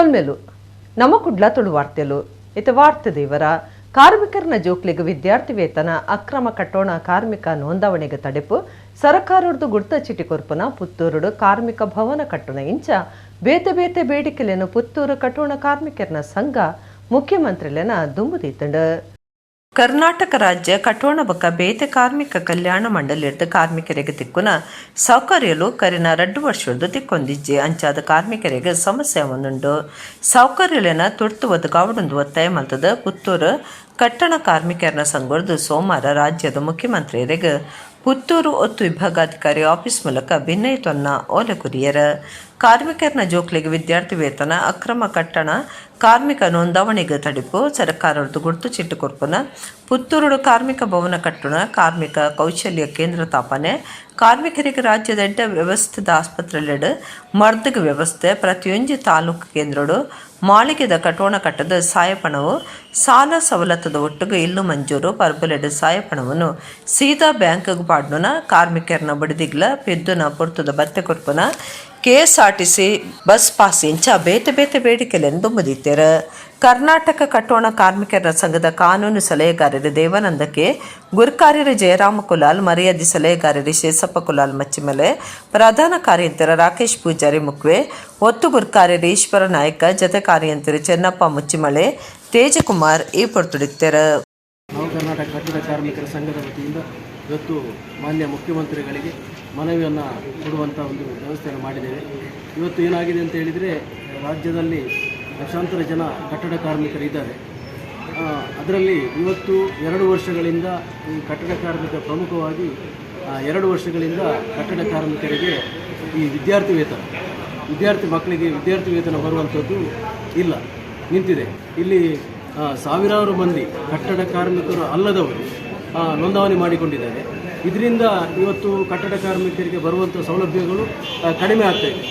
ಸೊಲ್ಮೆಲು ನಮ್ಮ ಕುಡ್ಲ ತುಳು ವಾರ್ತೆಲು ಇತ ವಾರ್ತೆ ದೇವರ ಕಾರ್ಮಿಕರನ ಜೋಕ್ಲಿಗೆ ವಿದ್ಯಾರ್ಥಿ ವೇತನ ಅಕ್ರಮ ಕಟ್ಟೋಣ ಕಾರ್ಮಿಕ ನೋಂದಾವಣೆಗೆ ತಡೆಪು ಸರಕಾರದ್ದು ಗುರ್ತ ಚೀಟಿ ಕೊರ್ಪುನ ಪುತ್ತೂರುಡು ಕಾರ್ಮಿಕ ಭವನ ಕಟ್ಟುನ ಇಂಚ ಬೇತೆ ಬೇತೆ ಬೇಡಿಕೆಲೆನು ಪುತ್ತೂರು ಕಟ್ಟೋಣ ಕಾರ್ಮಿಕರನ ಸಂಘ ಮುಖ್ಯಮಂತ್ರಿಲೆನ ದುಂಬುದೀತಂಡು. ಕರ್ನಾಟಕ ರಾಜ್ಯ ಕಟ್ಟೋಣ ಬೊಕ್ಕ ಬೇತೆ ಕಾರ್ಮಿಕ ಕಲ್ಯಾಣ ಮಂಡಳಿರ್ದು ಕಾರ್ಮಿಕರಿಗೆ ತಿಕ್ಕುನ ಸೌಕರ್ಯಲು ಕರಿನ 2 ವರ್ಷದ ತಿಕ್ಕೊಂದಿಜ್ಜಿ. ಅಂಚಾದ ಕಾರ್ಮಿಕರಿಗೆ ಸಮಸ್ಯೆ ಒಂದುಂಡು. ಸೌಕರ್ಯಲೆನ ತುರ್ತು ಒದಗಾವಡೊಂದು ಒತ್ತಾಯ ಮಲ್ತದ ಪುತ್ತೂರು ಕಟ್ಟಣ ಕಾರ್ಮಿಕರನ ಸಂಘರ್ದು ಸೋಮವಾರ ರಾಜ್ಯದ ಮುಖ್ಯಮಂತ್ರಿಯರಿಗೆ ಪುತ್ತೂರು ಒತ್ತು ವಿಭಾಗಾಧಿಕಾರಿ ಆಫೀಸ್ ಮೂಲಕ ಭಿನ್ನಯತ್ವನ್ನ ಓಲೆ ಕೊರಿಯರ. ಕಾರ್ಮಿಕರನ ಜೋಕ್ಲಿಗೆ ವಿದ್ಯಾರ್ಥಿ ವೇತನ, ಅಕ್ರಮ ಕಟ್ಟಣ ಕಾರ್ಮಿಕ ನೋಂದಾವಣಿಗೆ ತಡಿಪು, ಸರ್ಕಾರದ್ದು ಗುರ್ತು ಚೀಟು ಕೊರ್ಪುನ, ಪುತ್ತೂರುಡು ಕಾರ್ಮಿಕ ಭವನ ಕಟ್ಟುನ, ಕಾರ್ಮಿಕ ಕೌಶಲ್ಯ ಕೇಂದ್ರ ತಾಪನೆ, ಕಾರ್ಮಿಕರಿಗೆ ರಾಜ್ಯದ ಎಡ್ಡ ವ್ಯವಸ್ಥಿತ ಆಸ್ಪತ್ರೆಲೆಡ್ ಮರ್ದಗ ವ್ಯವಸ್ಥೆ, ಪ್ರತಿಯೊಂಜಿ ತಾಲೂಕು ಕೇಂದ್ರಡು ಮಾಳಿಗೆದ ಕಟೋಣ ಕಟ್ಟದ ಸಾಯಪಣವು, ಸಾಲ ಸವಲತ್ತದ ಒಟ್ಟುಗು ಇಲ್ಲು ಮಂಜೂರು, ಪರ್ಬಲೆಡ್ ಸಾಯಪಣವನ್ನು ಸೀದಾ ಬ್ಯಾಂಕ್ಗ್ ಪಾಡ್ನುನ, ಕಾರ್ಮಿಕರನ ಬಡಿದಿಗ್ಲ ಪೆದ್ದುನ ಪೊರ್ತುದ ಬತ್ತೆ ಕೊರ್ಪುನ, ಕೆಎಸ್ಆರ್ಟಿಸಿ ಬಸ್ ಪಾಸ್ ಇಂಚ ಬೇತೆ ಬೇತೆ ಬೇಡಿಕೆಲೆನ್ ದುಂಬುದೀತೆರ್. ಕರ್ನಾಟಕ ಕಟ್ಟೋಣ ಕಾರ್ಮಿಕರ ಸಂಘದ ಕಾನೂನು ಸಲಹೆಗಾರರು ದೇವಾನಂದಕ್ಕೆ, ಗುರ್ಕಾರ್ಯರು ಜಯರಾಮ ಕುಲಾಲ್, ಮರ್ಯಾದೆ ಸಲಹೆಗಾರರು ಶೇಷಪ್ಪ ಕುಲಾಲ್ ಮಚ್ಚಿಮಲೆ, ಪ್ರಧಾನ ಕಾರ್ಯಂತರ ರಾಕೇಶ್ ಪೂಜಾರಿ ಮುಕ್ವೆ, ಒತ್ತು ಗುರ್ಕಾರ್ಯರು ಈಶ್ವರ ನಾಯಕ, ಜತೆ ಕಾರ್ಯಂತರು ಚೆನ್ನಪ್ಪ ಮುಚ್ಚಿಮಳೆ, ತೇಜಕುಮಾರ್ ಈ ಪೊರ್ತುಡಿತ್ತೆರ್. ನವ ಕರ್ನಾಟಕ ಕಟ್ಟಡ ಕಾರ್ಮಿಕರ ಸಂಘದ ವತಿಯಿಂದ ಇವತ್ತು ಮಾನ್ಯ ಮುಖ್ಯಮಂತ್ರಿಗಳಿಗೆ ಮನವಿಯನ್ನು ಕೊಡುವಂಥ ಒಂದು ವ್ಯವಸ್ಥೆಯನ್ನು ಮಾಡಿದ್ದೇವೆ. ಇವತ್ತು ಏನಾಗಿದೆ ಅಂತ ಹೇಳಿದರೆ, ರಾಜ್ಯದಲ್ಲಿ ಲಕ್ಷಾಂತರ ಜನ ಕಟ್ಟಡ ಕಾರ್ಮಿಕರಿದ್ದಾರೆ. ಅದರಲ್ಲಿ ಇವತ್ತು 2 ವರ್ಷಗಳಿಂದ ಈ ಕಟ್ಟಡ ಕಾರ್ಮಿಕ, ಪ್ರಮುಖವಾಗಿ 2 ವರ್ಷಗಳಿಂದ ಕಟ್ಟಡ ಕಾರ್ಮಿಕರಿಗೆ ಈ ವಿದ್ಯಾರ್ಥಿ ವೇತನ, ವಿದ್ಯಾರ್ಥಿ ಮಕ್ಕಳಿಗೆ ವಿದ್ಯಾರ್ಥಿ ವೇತನ ಬರುವಂಥದ್ದು ಇಲ್ಲ, ನಿಂತಿದೆ. ಇಲ್ಲಿ ಸಾವಿರಾರು ಮಂದಿ ಕಟ್ಟಡ ಕಾರ್ಮಿಕರು ಅಲ್ಲದವರು ನೋಂದಾವಣಿ ಮಾಡಿಕೊಂಡಿದ್ದಾರೆ. ಇದರಿಂದ ಇವತ್ತು ಕಟ್ಟಡ ಕಾರ್ಮಿಕರಿಗೆ ಬರುವಂಥ ಸೌಲಭ್ಯಗಳು ಕಡಿಮೆ ಆಗ್ತಾಯಿದೆ.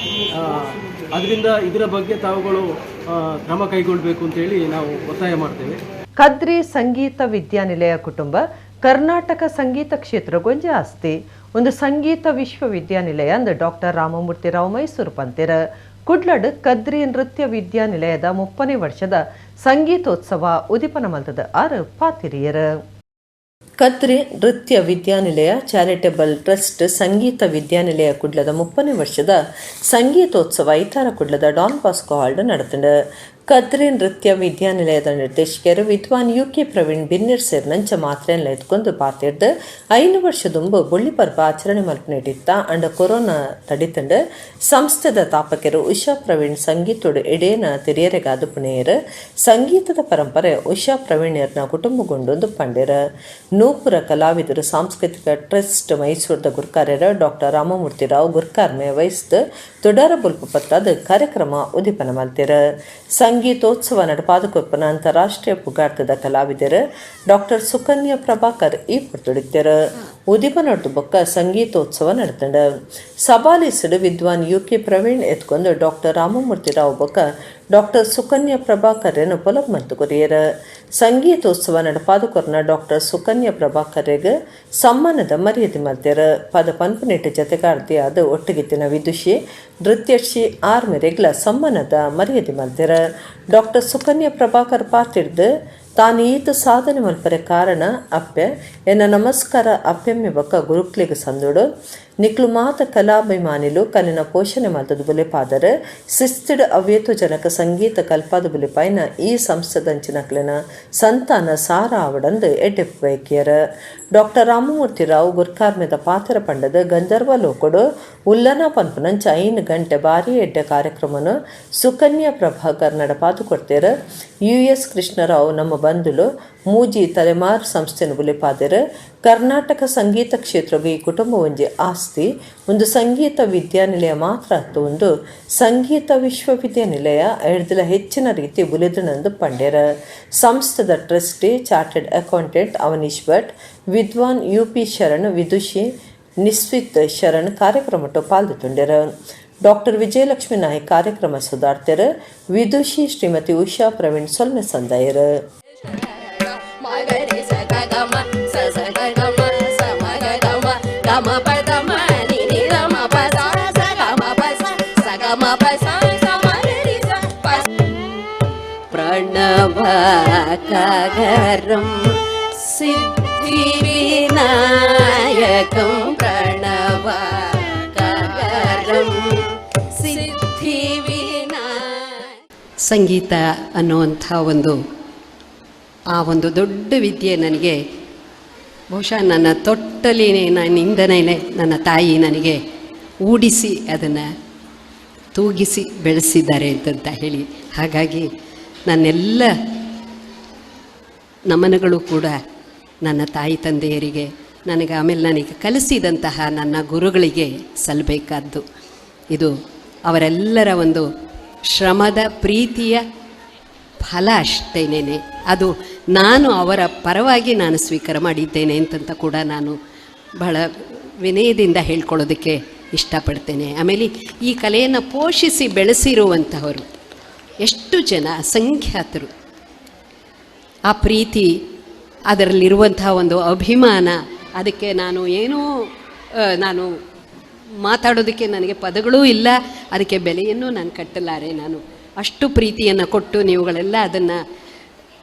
ಅದರಿಂದ ಇದರ ಬಗ್ಗೆ ತಾವುಗಳು ಕ್ರಮ ಕೈಗೊಳ್ಳಬೇಕು ಅಂತೇಳಿ ನಾವು ಒತ್ತಾಯ ಮಾಡ್ತೇವೆ. ಕದ್ರಿ ಸಂಗೀತ ವಿದ್ಯಾನಿಲಯ ಕುಟುಂಬ ಕರ್ನಾಟಕ ಸಂಗೀತ ಕ್ಷೇತ್ರಗೊಂಜಿ ಆಸ್ತಿ, ಒಂದು ಸಂಗೀತ ವಿಶ್ವವಿದ್ಯಾನಿಲಯ ಅಂದ್ ಡಾಕ್ಟರ್ ರಾಮಮೂರ್ತಿ ರಾವ್ ಮೈಸೂರು ಪಂತೆರ್. ಕುಡ್ಲಡ್ ಕದ್ರಿ ನೃತ್ಯ ವಿದ್ಯಾನಿಲಯದ 30ನೇ ವರ್ಷದ ಸಂಗೀತೋತ್ಸವ ಉದಿಪನ ಮಲ್ತದ ಆರು ಪಾತಿರಿಯರ್. ಕದ್ರಿ ನೃತ್ಯ ವಿದ್ಯಾನಿಲಯ ಚಾರಿಟೇಬಲ್ ಟ್ರಸ್ಟ್ ಸಂಗೀತ ವಿದ್ಯಾನಿಲಯ ಕುಡ್ಲದ 30ನೇ ವರ್ಷದ ಸಂಗೀತೋತ್ಸವ ಐತಾರ ಕುಡ್ಲದ ಡಾನ್ ಬಾಸ್ಕೋ ಹಾಲ್ಡ್ ನಡೆತಂಡು. ಕದ್ರಿ ನೃತ್ಯ ವಿದ್ಯಾನಿಲಯದ ನಿರ್ದೇಶಕರು ವಿದ್ವಾನ್ ಯು ಕೆ ಪ್ರವೀಣ್ ಬಿನ್ನಿರ್ ಸೇರಿನಂಚ ಮಾತ್ರೆಲ್ಲ ಎತ್ಕೊಂಡು ಪಾತಿರ್ದು, 5 ವರ್ಷ ದುಂಬು ಬೊಳ್ಳಿ ಪರ್ಬ ಆಚರಣೆ ಮಲ್ಪನೆಟಿತ್ತ ಅಂಡ ಕೊರೋನಾ ತಡಿತಂಡು. ಸಂಸ್ಥೆದ ತಾಪಕರು ಉಷಾ ಪ್ರವೀಣ್ ಸಂಗೀತೋಡು ಎಡೇನ ತೆರಿಯರೆಗಾದ ಪುಣೆಯರು. ಸಂಗೀತದ ಪರಂಪರೆ ಉಷಾ ಪ್ರವೀಣ್ಯರ್ನ ಕುಟುಂಬಗೊಂಡೊಂದು ಪಂಡೆರ. ನೂಪುರ ಕಲಾವಿದರು ಸಾಂಸ್ಕೃತಿಕ ಟ್ರಸ್ಟ್ ಮೈಸೂರದ ಗುರ್ಕಾರ್ಯರ ಡಾಕ್ಟರ್ ರಾಮಮೂರ್ತಿ ರಾವ್ ಗುರ್ಕಾರ್ಮೆ ವಹಿಸಿದ ತೊಡರ ಬೊಲ್ಪು ಪತ್ತಾದ ಕಾರ್ಯಕ್ರಮ ಉದ್ದೀಪನ ಮಲ್ತೆರ್. ಸಂಗೀತೋತ್ಸವ ನಡಪಾದ ಕೊಪ್ಪನ ಅಂತಾರಾಷ್ಟ್ರೀಯ ಪುಗಾರ್ತದ ಕಲಾವಿದರು ಡಾಕ್ಟರ್ ಸುಕನ್ಯಾ ಪ್ರಭಾಕರ್ ಈ ಪೊರ್ತುಡಿತ್ತೆರ್. ಉದ್ದೀಪನೊಟ್ಟು ಬೊಕ್ಕ ಸಂಗೀತೋತ್ಸವ ನಡೆತಂಡ. ಸಬಾಲಿಸಡು ವಿದ್ವಾನ್ ಯು ಕೆ ಪ್ರವೀಣ್ ಎತ್ಕೊಂಡು ಡಾಕ್ಟರ್ ರಾಮಮೂರ್ತಿ ರಾವ್ ಬೊಕ್ಕ ಡಾಕ್ಟರ್ ಸುಕನ್ಯಾ ಪ್ರಭಾಕರ್ಯನು ಪೊಲಬ್ ಮಲ್ತು ಕೊರಿಯರ್. ಸಂಗೀತೋತ್ಸವ ನಡಪಾದ ಕೊರ್ನ ಡಾಕ್ಟರ್ ಸುಕನ್ಯಾ ಪ್ರಭಾಕರ್ಯಗ್ ಸಮ್ಮಾನದ ಮರ್ಯಾದೆ ಮಲ್ತೆರ್. ಪದ ಪನ್ಪುನೆಟ್ ಜತೆಗಾರ್ದಿ ಆದ್ ಒಟ್ಟುಗಿತ್ತಿನ ವಿದುಷಿ ನೃತ್ಯರ್ಷಿ ಆರ್ ಮೆರೆಗ್ಲ ಸಮ್ಮಾನದ ಮರ್ಯಾದೆ ಮಲ್ತೆರ್. ಡಾಕ್ಟರ್ ಸುಕನ್ಯಾ ಪ್ರಭಾಕರ್ ಪಾತಿರ್ದು, ತಾನು ಈತ ಸಾಧನೆ ಮಲ್ಪರೆ ಕಾರಣ ಅಪ್ಪೆ. ಎನ್ನ ನಮಸ್ಕಾರ ಅಪ್ಪೆಮ್ಮೆ ಬೊಕ್ಕ ಗುರುಕ್ಲೆಗ್ ಸಂದೋಡು. ನಿಕ್ಲು ಮಾತ ಕಲಾಭಿಮಾನಿಲು ಕಲಿನ ಪೋಷಣೆ ಮಲ್ತದ ಬುಲೆಪಾದರ್. ಶಿಸ್ತಿಡ್ ಅವ್ಯೇತು ಜನಕ ಸಂಗೀತ ಕಲ್ಪಾದ ಬುಲೆಪಾಯಿನ ಈ ಸಂಸ್ಥೆದಂಚಿನಕ್ಲೆನ ಸಂತಾನ ಸಾರ ಆವಡಂದು ಎಡ್ಡೆಪ್ಪು ಬಯಕಿಯರ್. ಡಾಕ್ಟರ್ ರಾಮಮೂರ್ತಿ ರಾವ್ ಗುರ್ಕಾರ್ಮೆದ ಪಾತ್ರ ಪಂಡದ, ಗಂಧರ್ವ ಲೋಕಡು ಉಲ್ಲನ ಪನ್ಪುನಂಚ 5 ಗಂಟೆ ಬಾರಿ ಎಡ್ಡೆ ಕಾರ್ಯಕ್ರಮನು ಸುಕನ್ಯಾ ಪ್ರಭಾಕರ್ ನಡಪಾದು ಕೊಡ್ತೇರ. ಯು ಎಸ್ ಕೃಷ್ಣರಾವ್ ನಮ್ಮ ಬಂಧುಲು, ಮೂಜಿ ತಲೆಮಾರು ಸಂಸ್ಥೆನು ಬುಲೆಪಾದೆರ್. ಕರ್ನಾಟಕ ಸಂಗೀತ ಕ್ಷೇತ್ರಗ್ ಈ ಕುಟುಂಬ ಒಂಜಿ ಆಸ್ತಿ. ಒಂದು ಸಂಗೀತ ವಿದ್ಯಾನಿಲಯ ಮಾತ್ರ ಅತ್ತು, ಒಂದು ಸಂಗೀತ ವಿಶ್ವವಿದ್ಯಾನಿಲಯ ಎಡ್ದಲ ಹೆಚ್ಚಿನ ರೀತಿ ಬುಲೆದುನಂದು ಪಂಡೆರ. ಸಂಸ್ಥೆದ trustee chartered accountant Avaneesh Bhat, ವಿದ್ವಾನ್ ಯು ಪಿ ಶರಣ್, ವಿದುಷಿ ನಿಸ್ವಿತ್ ಶರಣ್ ಕಾರ್ಯಕ್ರಮಟ್ಟು ಪಾಲ್ದುಂಡೆರ್. ಡಾಕ್ಟರ್ ವಿಜಯಲಕ್ಷ್ಮಿ ನಾಯಕ್ ಕಾರ್ಯಕ್ರಮ ಸುಧಾರ್ತೆರ್. ವಿದುಷಿ ಶ್ರೀಮತಿ ಉಷಾ ಪ್ರವೀಣ್ ಸೊಲ್ಮೆ ಸಂದಾಯರ್. ಮಗರಿ ಸ ಗ ಗ ಮ ಸ ಸ ಗ ಗ ಮ ಸ ಮ ಗ ಗ ಮ ಗ ಮ ಪ the ಮ ನಿ ನಿ ರ ಮ ಪ ಸ ಸ ಗ ಮ ಪ ಸ ಸ ಗ ಮ ಪ ಸ ಸ ಮ ಗ ರಿ ಸ ಪ. ಪ್ರಣವಾಕಾರಂ ಸಿದ್ಧಿವಿನಾಯಕಂ ಪ್ರಣವಾಕಾರಂ ಸಿದ್ಧಿವಿನಾಯ. ಸಂಗೀತ ಅನ್ನುವಂಥ ಒಂದು ಆ ಒಂದು ದೊಡ್ಡ ವಿದ್ಯೆ ನನಗೆ ಬಹುಶಃ ನನ್ನ ತೊಟ್ಟಲಿನೇ ನನ್ನಿಂದನೇ ನನ್ನ ತಾಯಿ ನನಗೆ ಊಡಿಸಿ ಅದನ್ನು ತೂಗಿಸಿ ಬೆಳೆಸಿದ್ದಾರೆ ಅಂತಂತ ಹೇಳಿ, ಹಾಗಾಗಿ ನನ್ನೆಲ್ಲ ನಮನಗಳು ಕೂಡ ನನ್ನ ತಾಯಿ ತಂದೆಯರಿಗೆ, ನನಗೆ ಆಮೇಲೆ ನನಗೆ ಕಲಿಸಿದಂತಹ ನನ್ನ ಗುರುಗಳಿಗೆ ಸಲ್ಲಬೇಕಾದ್ದು. ಇದು ಅವರೆಲ್ಲರ ಒಂದು ಶ್ರಮದ ಪ್ರೀತಿಯ ಫಲ ಅಷ್ಟೇನೇ. ಅದು ನಾನು ಅವರ ಪರವಾಗಿ ನಾನು ಸ್ವೀಕಾರ ಮಾಡಿದ್ದೇನೆ ಅಂತಂತ ಕೂಡ ನಾನು ಬಹಳ ವಿನಯದಿಂದ ಹೇಳ್ಕೊಳ್ಳೋದಕ್ಕೆ ಇಷ್ಟಪಡ್ತೇನೆ. ಆಮೇಲೆ ಈ ಕಲೆಯನ್ನು ಪೋಷಿಸಿ ಬೆಳೆಸಿರುವಂತಹವರು ಎಷ್ಟು ಜನ ಅಸಂಖ್ಯಾತರು. ಆ ಪ್ರೀತಿ, ಅದರಲ್ಲಿರುವಂತಹ ಒಂದು ಅಭಿಮಾನ, ಅದಕ್ಕೆ ನಾನು ಏನೂ ನಾನು ಮಾತಾಡೋದಕ್ಕೆ ನನಗೆ ಪದಗಳೂ ಇಲ್ಲ, ಅದಕ್ಕೆ ಬೆಲೆಯನ್ನು ನಾನು ಕಟ್ಟಲಾರೆ. ನಾನು ಅಷ್ಟು ಪ್ರೀತಿಯನ್ನು ಕೊಟ್ಟು ನೀವುಗಳೆಲ್ಲ ಅದನ್ನು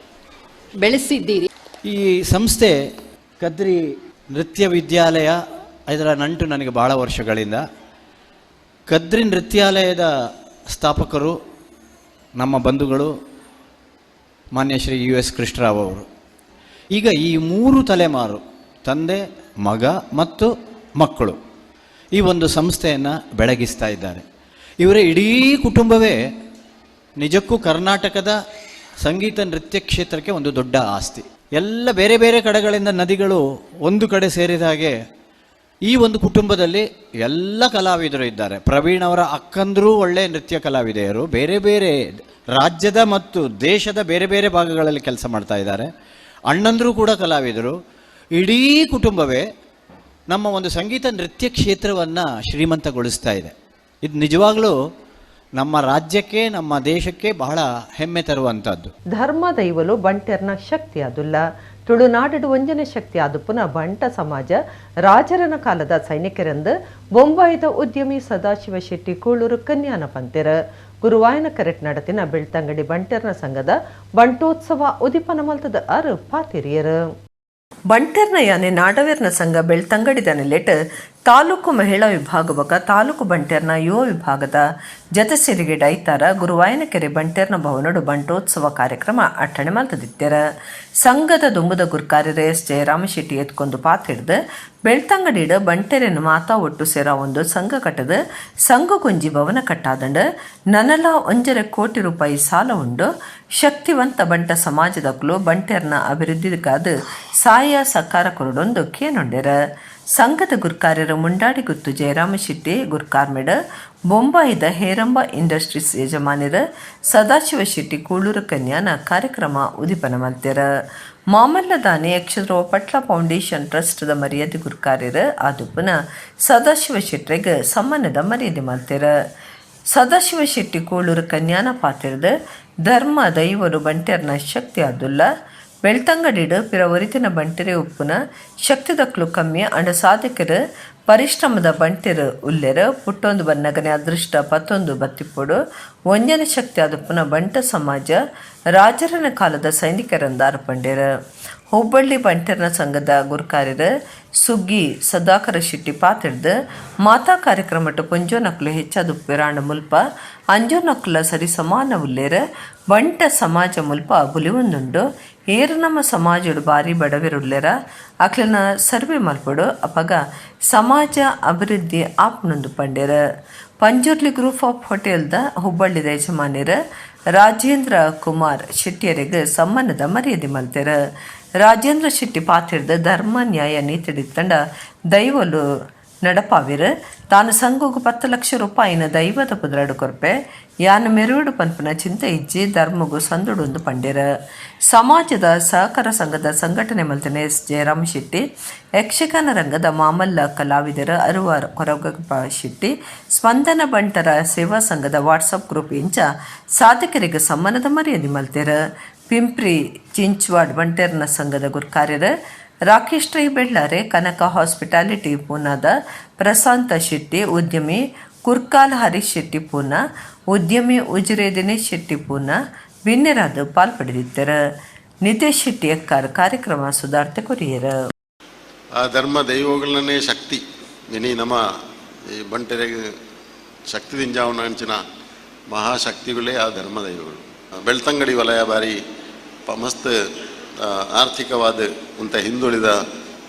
ಬೆಳೆಸಿದ್ದೀರಿ. ಈ ಸಂಸ್ಥೆ ಕದ್ರಿ ನೃತ್ಯ ವಿದ್ಯಾಲಯ, ಇದರ ನಂಟು ನನಗೆ ಭಾಳ ವರ್ಷಗಳಿಂದ. ಕದ್ರಿ ನೃತ್ಯಾಲಯದ ಸ್ಥಾಪಕರು ನಮ್ಮ ಬಂಧುಗಳು ಮಾನ್ಯ ಶ್ರೀ ಯು ಎಸ್ ಕೃಷ್ಣರಾವ್ ಅವರು. ಈಗ ಈ 3 ತಲೆಮಾರು, ತಂದೆ, ಮಗ ಮತ್ತು ಮಕ್ಕಳು, ಈ ಒಂದು ಸಂಸ್ಥೆಯನ್ನು ಬೆಳಗಿಸ್ತಾ ಇದ್ದಾರೆ. ಇವರ ಇಡೀ ಕುಟುಂಬವೇ ನಿಜಕ್ಕೂ ಕರ್ನಾಟಕದ ಸಂಗೀತ ನೃತ್ಯ ಕ್ಷೇತ್ರಕ್ಕೆ ಒಂದು ದೊಡ್ಡ ಆಸ್ತಿ. ಎಲ್ಲ ಬೇರೆ ಬೇರೆ ಕಡೆಗಳಿಂದ ನದಿಗಳು ಒಂದು ಕಡೆ ಸೇರಿದ ಹಾಗೆ ಈ ಒಂದು ಕುಟುಂಬದಲ್ಲಿ ಎಲ್ಲ ಕಲಾವಿದರು ಇದ್ದಾರೆ. ಪ್ರವೀಣ್ ಅವರ ಅಕ್ಕಂದರೂ ಒಳ್ಳೆಯ ನೃತ್ಯ ಕಲಾವಿದೆಯರು, ಬೇರೆ ಬೇರೆ ರಾಜ್ಯದ ಮತ್ತು ದೇಶದ ಬೇರೆ ಬೇರೆ ಭಾಗಗಳಲ್ಲಿ ಕೆಲಸ ಮಾಡ್ತಾ ಇದ್ದಾರೆ. ಅಣ್ಣಂದರೂ ಕೂಡ ಕಲಾವಿದರು. ಇಡೀ ಕುಟುಂಬವೇ ನಮ್ಮ ಒಂದು ಸಂಗೀತ ನೃತ್ಯ ಕ್ಷೇತ್ರವನ್ನು ಶ್ರೀಮಂತಗೊಳಿಸ್ತಾ ಇದೆ. ಇದು ನಿಜವಾಗ್ಲೂ ನಮ್ಮ ರಾಜ್ಯಕ್ಕೆ, ನಮ್ಮ ದೇಶಕ್ಕೆ ಬಹಳ ಹೆಮ್ಮೆ ತರುವಂಥದ್ದು. ಧರ್ಮ ದೈವಲು ಬಂಟೆರ್ನ ಶಕ್ತಿ ಅದುಲ್ಲ, ತುಳುನಾಡು ಒಂಜನೆ ಶಕ್ತಿ ಅದು ಪುನಃ ಬಂಟ ಸಮಾಜ ರಾಜರನ ಕಾಲದ ಸೈನಿಕರೆಂದು ಬೊಂಬಾಯಿದ ಉದ್ಯಮಿ ಸದಾಶಿವ ಶೆಟ್ಟಿ ಕೂಳೂರು ಕನ್ಯಾನ ಪಂತೆರ ಗುರುವಾಯನ ಕರೆಟ್ ನಡತಿನ ಬೆಳ್ತಂಗಡಿ ಬಂಟೆರ್ನ ಸಂಘದ ಬಂಟೋತ್ಸವ ಉದಿಪನ ಮಲ್ತದ ಅರು ಪಾತಿರಿಯರು. ಬಂಟೆರ್ನ ಯಾನೆ ನಾಡವೆರ್ನ ಸಂಘ ಬೆಳ್ತಂಗಡಿದ ನೆಲೆಟ್ ತಾಲೂಕು ಮಹಿಳಾ ವಿಭಾಗ ಬೊಕ ತಾಲೂಕು ಬಂಟೆರ್ನ ಯುವ ವಿಭಾಗದ ಜತೆ ಸೇರಿಗೆ ಡೈತಾರ ಗುರುವಾಯನಕೆರೆ ಬಂಟೆರ್ನ ಭವನಡು ಬಂಟೋತ್ಸವ ಕಾರ್ಯಕ್ರಮ ಅಟ್ಟಣೆ ಮಲ್ತದಿತ್ತೆರ. ಸಂಘದ ದುಂಬುದ ಗುರ್ಕಾರ್ಯರ ಎಸ್ ಜಯರಾಮ ಶೆಟ್ಟಿ ಎತ್ಕೊಂಡು ಪಾತಿಡ್ದು ಬೆಳ್ತಂಗಡಿಡು ಬಂಟೆರೆನು ಮಾತಾ ಒಟ್ಟು ಸೇರ ಒಂದು ಸಂಘ ಕಟ್ಟದ ಸಂಘ ಕೊಂಜಿ ಭವನ ಕಟ್ಟಾದಂಡು ನನಲ 1.5 ಕೋಟಿ ರೂಪಾಯಿ ಸಾಲ ಉಂಡು. ಶಕ್ತಿವಂತ ಬಂಟ ಸಮಾಜದಕ್ಲು ಬಂಟೆರ್ನ ಅಭಿವೃದ್ಧಿಗಾದ ಸಾಯ ಸಕಾರ ಕೊರಡೊಂದು ಕೇನೊಂಡೆರ. ಸಂಘದ ಗುರ್ಕಾರ್ಯರು ಮುಂಡಾಡಿ ಗುತ್ತು ಜಯರಾಮ ಶೆಟ್ಟಿ ಗುರ್ಕಾರ್ಮೆಡ ಬೊಂಬಾಯಿದ ಹೇರಂಬ ಇಂಡಸ್ಟ್ರೀಸ್ ಯಜಮಾನ್ಯರ ಸದಾಶಿವ ಶೆಟ್ಟಿ ಕೂಳೂರು ಕನ್ಯಾನ ಕಾರ್ಯಕ್ರಮ ಉದಿಪನ ಮಲ್ತೆರ. ಮಾಮಲ್ಲದಾನೆ ಯಕ್ಷಧ್ರುವ ಪಟ್ಲ ಫೌಂಡೇಶನ್ ಟ್ರಸ್ಟ್ದ ಮರ್ಯಾದೆ ಗುರ್ಕಾರ್ಯರ ಆದುಪ್ಪನ ಸದಾಶಿವ ಶೆಟ್ಟರಿಗೆ ಸಮ್ಮಾನದ ಮರ್ಯಾದೆ ಮಲ್ತೆರ. ಸದಾಶಿವ ಶೆಟ್ಟಿ ಕೂಳೂರು ಕನ್ಯಾನ ಪಾತಿರದ ಧರ್ಮ ದೈವರು ಬಂಟೆರ್ನ ಶಕ್ತಿ ಅದುಲ್ಲ, ಬೆಳ್ತಂಗಡಿಡು ಪಿರ ಒರಿತಿನ ಬಂಟೆರೆ ಉಪ್ಪುನ ಶಕ್ತಿದಕ್ಲು ಕಮ್ಮಿ ಅಂಡ ಸಾಧಕರು ಪರಿಶ್ರಮದ ಬಂಟೆರು ಉಲ್ಲೆರು. ಪುಟ್ಟೊಂದು ಬನ್ನಗನೆ ಅದೃಷ್ಟ ಪತ್ತೊಂದು ಬತ್ತಿಪ್ಪೊಡು ಒಂಜನ ಶಕ್ತಿ ಅದುಪ್ಪುನ ಬಂಟ ಸಮಾಜ ರಾಜರನ ಕಾಲದ ಸೈನಿಕರಂದಾರು ಪಂಡೆರು. ಹುಬ್ಬಳ್ಳಿ ಬಂಟೆರ್ನ ಸಂಘದ ಗುರ್ಕಾರ್ಯರು ಸುಗ್ಗಿ ಸದಾಕರ ಶೆಟ್ಟಿ ಪಾತಿಡ್ದು ಮಾತಾ ಕಾರ್ಯಕ್ರಮಟ್ಟು ಪೊಂಜೋ ನಕ್ಲು ಹೆಚ್ಚಾದು ಪಿರಾಂಡ ಮುಲ್ಪ ಅಂಜೋ ನಕ್ಲ ಸರಿ ಸಮಾನ ಉಲ್ಲೇರು. ಬಂಟ ಸಮಾಜ ಮುಲ್ಪ ಬುಲಿವೊಂದುಂಡು. ಏರು ನಮ್ಮ ಸಮಾಜಡು ಬಾರಿ ಬಡವಿರುಲ್ಲೆರ ಅಕ್ಲನ ಸರ್ವೆ ಮಲ್ಪಡು, ಅಪಗ ಸಮಾಜ ಅಭಿವೃದ್ಧಿ ಆಪ್ನೊಂದು ಪಂಡೆರ. ಪಂಜುರ್ಲಿ ಗ್ರೂಪ್ ಆಫ್ ಹೋಟೆಲ್ದ ಹುಬ್ಬಳ್ಳಿದ ಯಜಮಾನ್ಯರ ರಾಜೇಂದ್ರ ಕುಮಾರ್ ಶೆಟ್ಟಿಯರಿಗೆ ಸಮ್ಮಾನದ ಮರ್ಯಾದೆ ಮಲ್ತೆರ. ರಾಜೇಂದ್ರ ಶೆಟ್ಟಿ ಪಾತಿರ್ದ ಧರ್ಮ ನ್ಯಾಯ ನೀತಿಡಿತ್ತಂಡ ದೈವಲು ನಡಪಾವಿರ. ತಾನು ಸಂಘಗು 10 ಲಕ್ಷ ರೂಪಾಯಿನ ದೈವದ ಪುದರಾಡು ಕೊರ್ಪೆ ಯಾನು ಮೆರುವಡು ಪನ್ಪುನ ಚಿಂತೆ ಇಜ್ಜಿ ಧರ್ಮಗು ಸಂದುಡೊಂದು ಪಂಡೆರ. ಸಮಾಜದ ಸಹಕಾರ ಸಂಘದ ಸಂಘಟನೆ ಮಲ್ತಿನ ಎಸ್ ಜಯರಾಮ ಶೆಟ್ಟಿ, ಯಕ್ಷಗಾನ ರಂಗದ ಮಾಮಲ್ಲ ಕಲಾವಿದರ ಅರುವ ಕೊರಗಪ್ಪ ಶೆಟ್ಟಿ, ಸ್ಪಂದನ ಬಂಟರ ಸೇವಾ ಸಂಘದ ವಾಟ್ಸಪ್ ಗ್ರೂಪ್ ಇಂಚ ಸಾಧಕರಿಗೆ ಸಮ್ಮಾನದ ಮರ್ಯಾದೆ ಮಲ್ತೆರ. ಪಿಂಪ್ರಿ ಚಿಂಚ್ವಾಡ್ ಬಂಟೆರ್ನ ಸಂಘದ ಗುರ್ಕಾರ್ಯರ ರಾಕೇಶ್ ರೈ ಬೆಳ್ಳಾರೆ, ಕನಕ ಹಾಸ್ಪಿಟಾಲಿಟಿ ಪೂನಾದ ಪ್ರಶಾಂತ ಶೆಟ್ಟಿ, ಉದ್ಯಮಿ ಕುರ್ಕಾಲ್ ಹರೀಶ್ ಶೆಟ್ಟಿ ಪೂನಾ, ಉದ್ಯಮಿ ಉಜಿರೆ ದಿನೇಶ್ ಶೆಟ್ಟಿ ಪೂನಾ, ಬಿನ್ನೆರಾದ ಪಾಲ್ಪಡೆದಿತ್ತೆರ್. ನಿತೇಶ್ ಶೆಟ್ಟಿ ಎಕ್ಕಾರ್ ಕಾರ್ಯಕ್ರಮ ಸುದಾರ್ತೆ ಕೊರಿಯೆರ್. ಆ ಧರ್ಮ ದೈವಗಳನ್ನೇ ಶಕ್ತಿ ಇನಿ ನಮ್ಮ ಈ ಬಂಟೆರೆಗ್ ಶಕ್ತಿ ದಿಂಜಾವುನ ಅಂಚಿನ ಮಹಾಶಕ್ತಿಗಳೇ ಆ ಧರ್ಮ ದೈವಗಳು. ಬೆಳ್ತಂಗಡಿ ವಲಯ ಬಾರಿ ಮಸ್ತ್ ಆರ್ಥಿಕವಾದ ಅಂತ ಹಿಂದುಳಿದ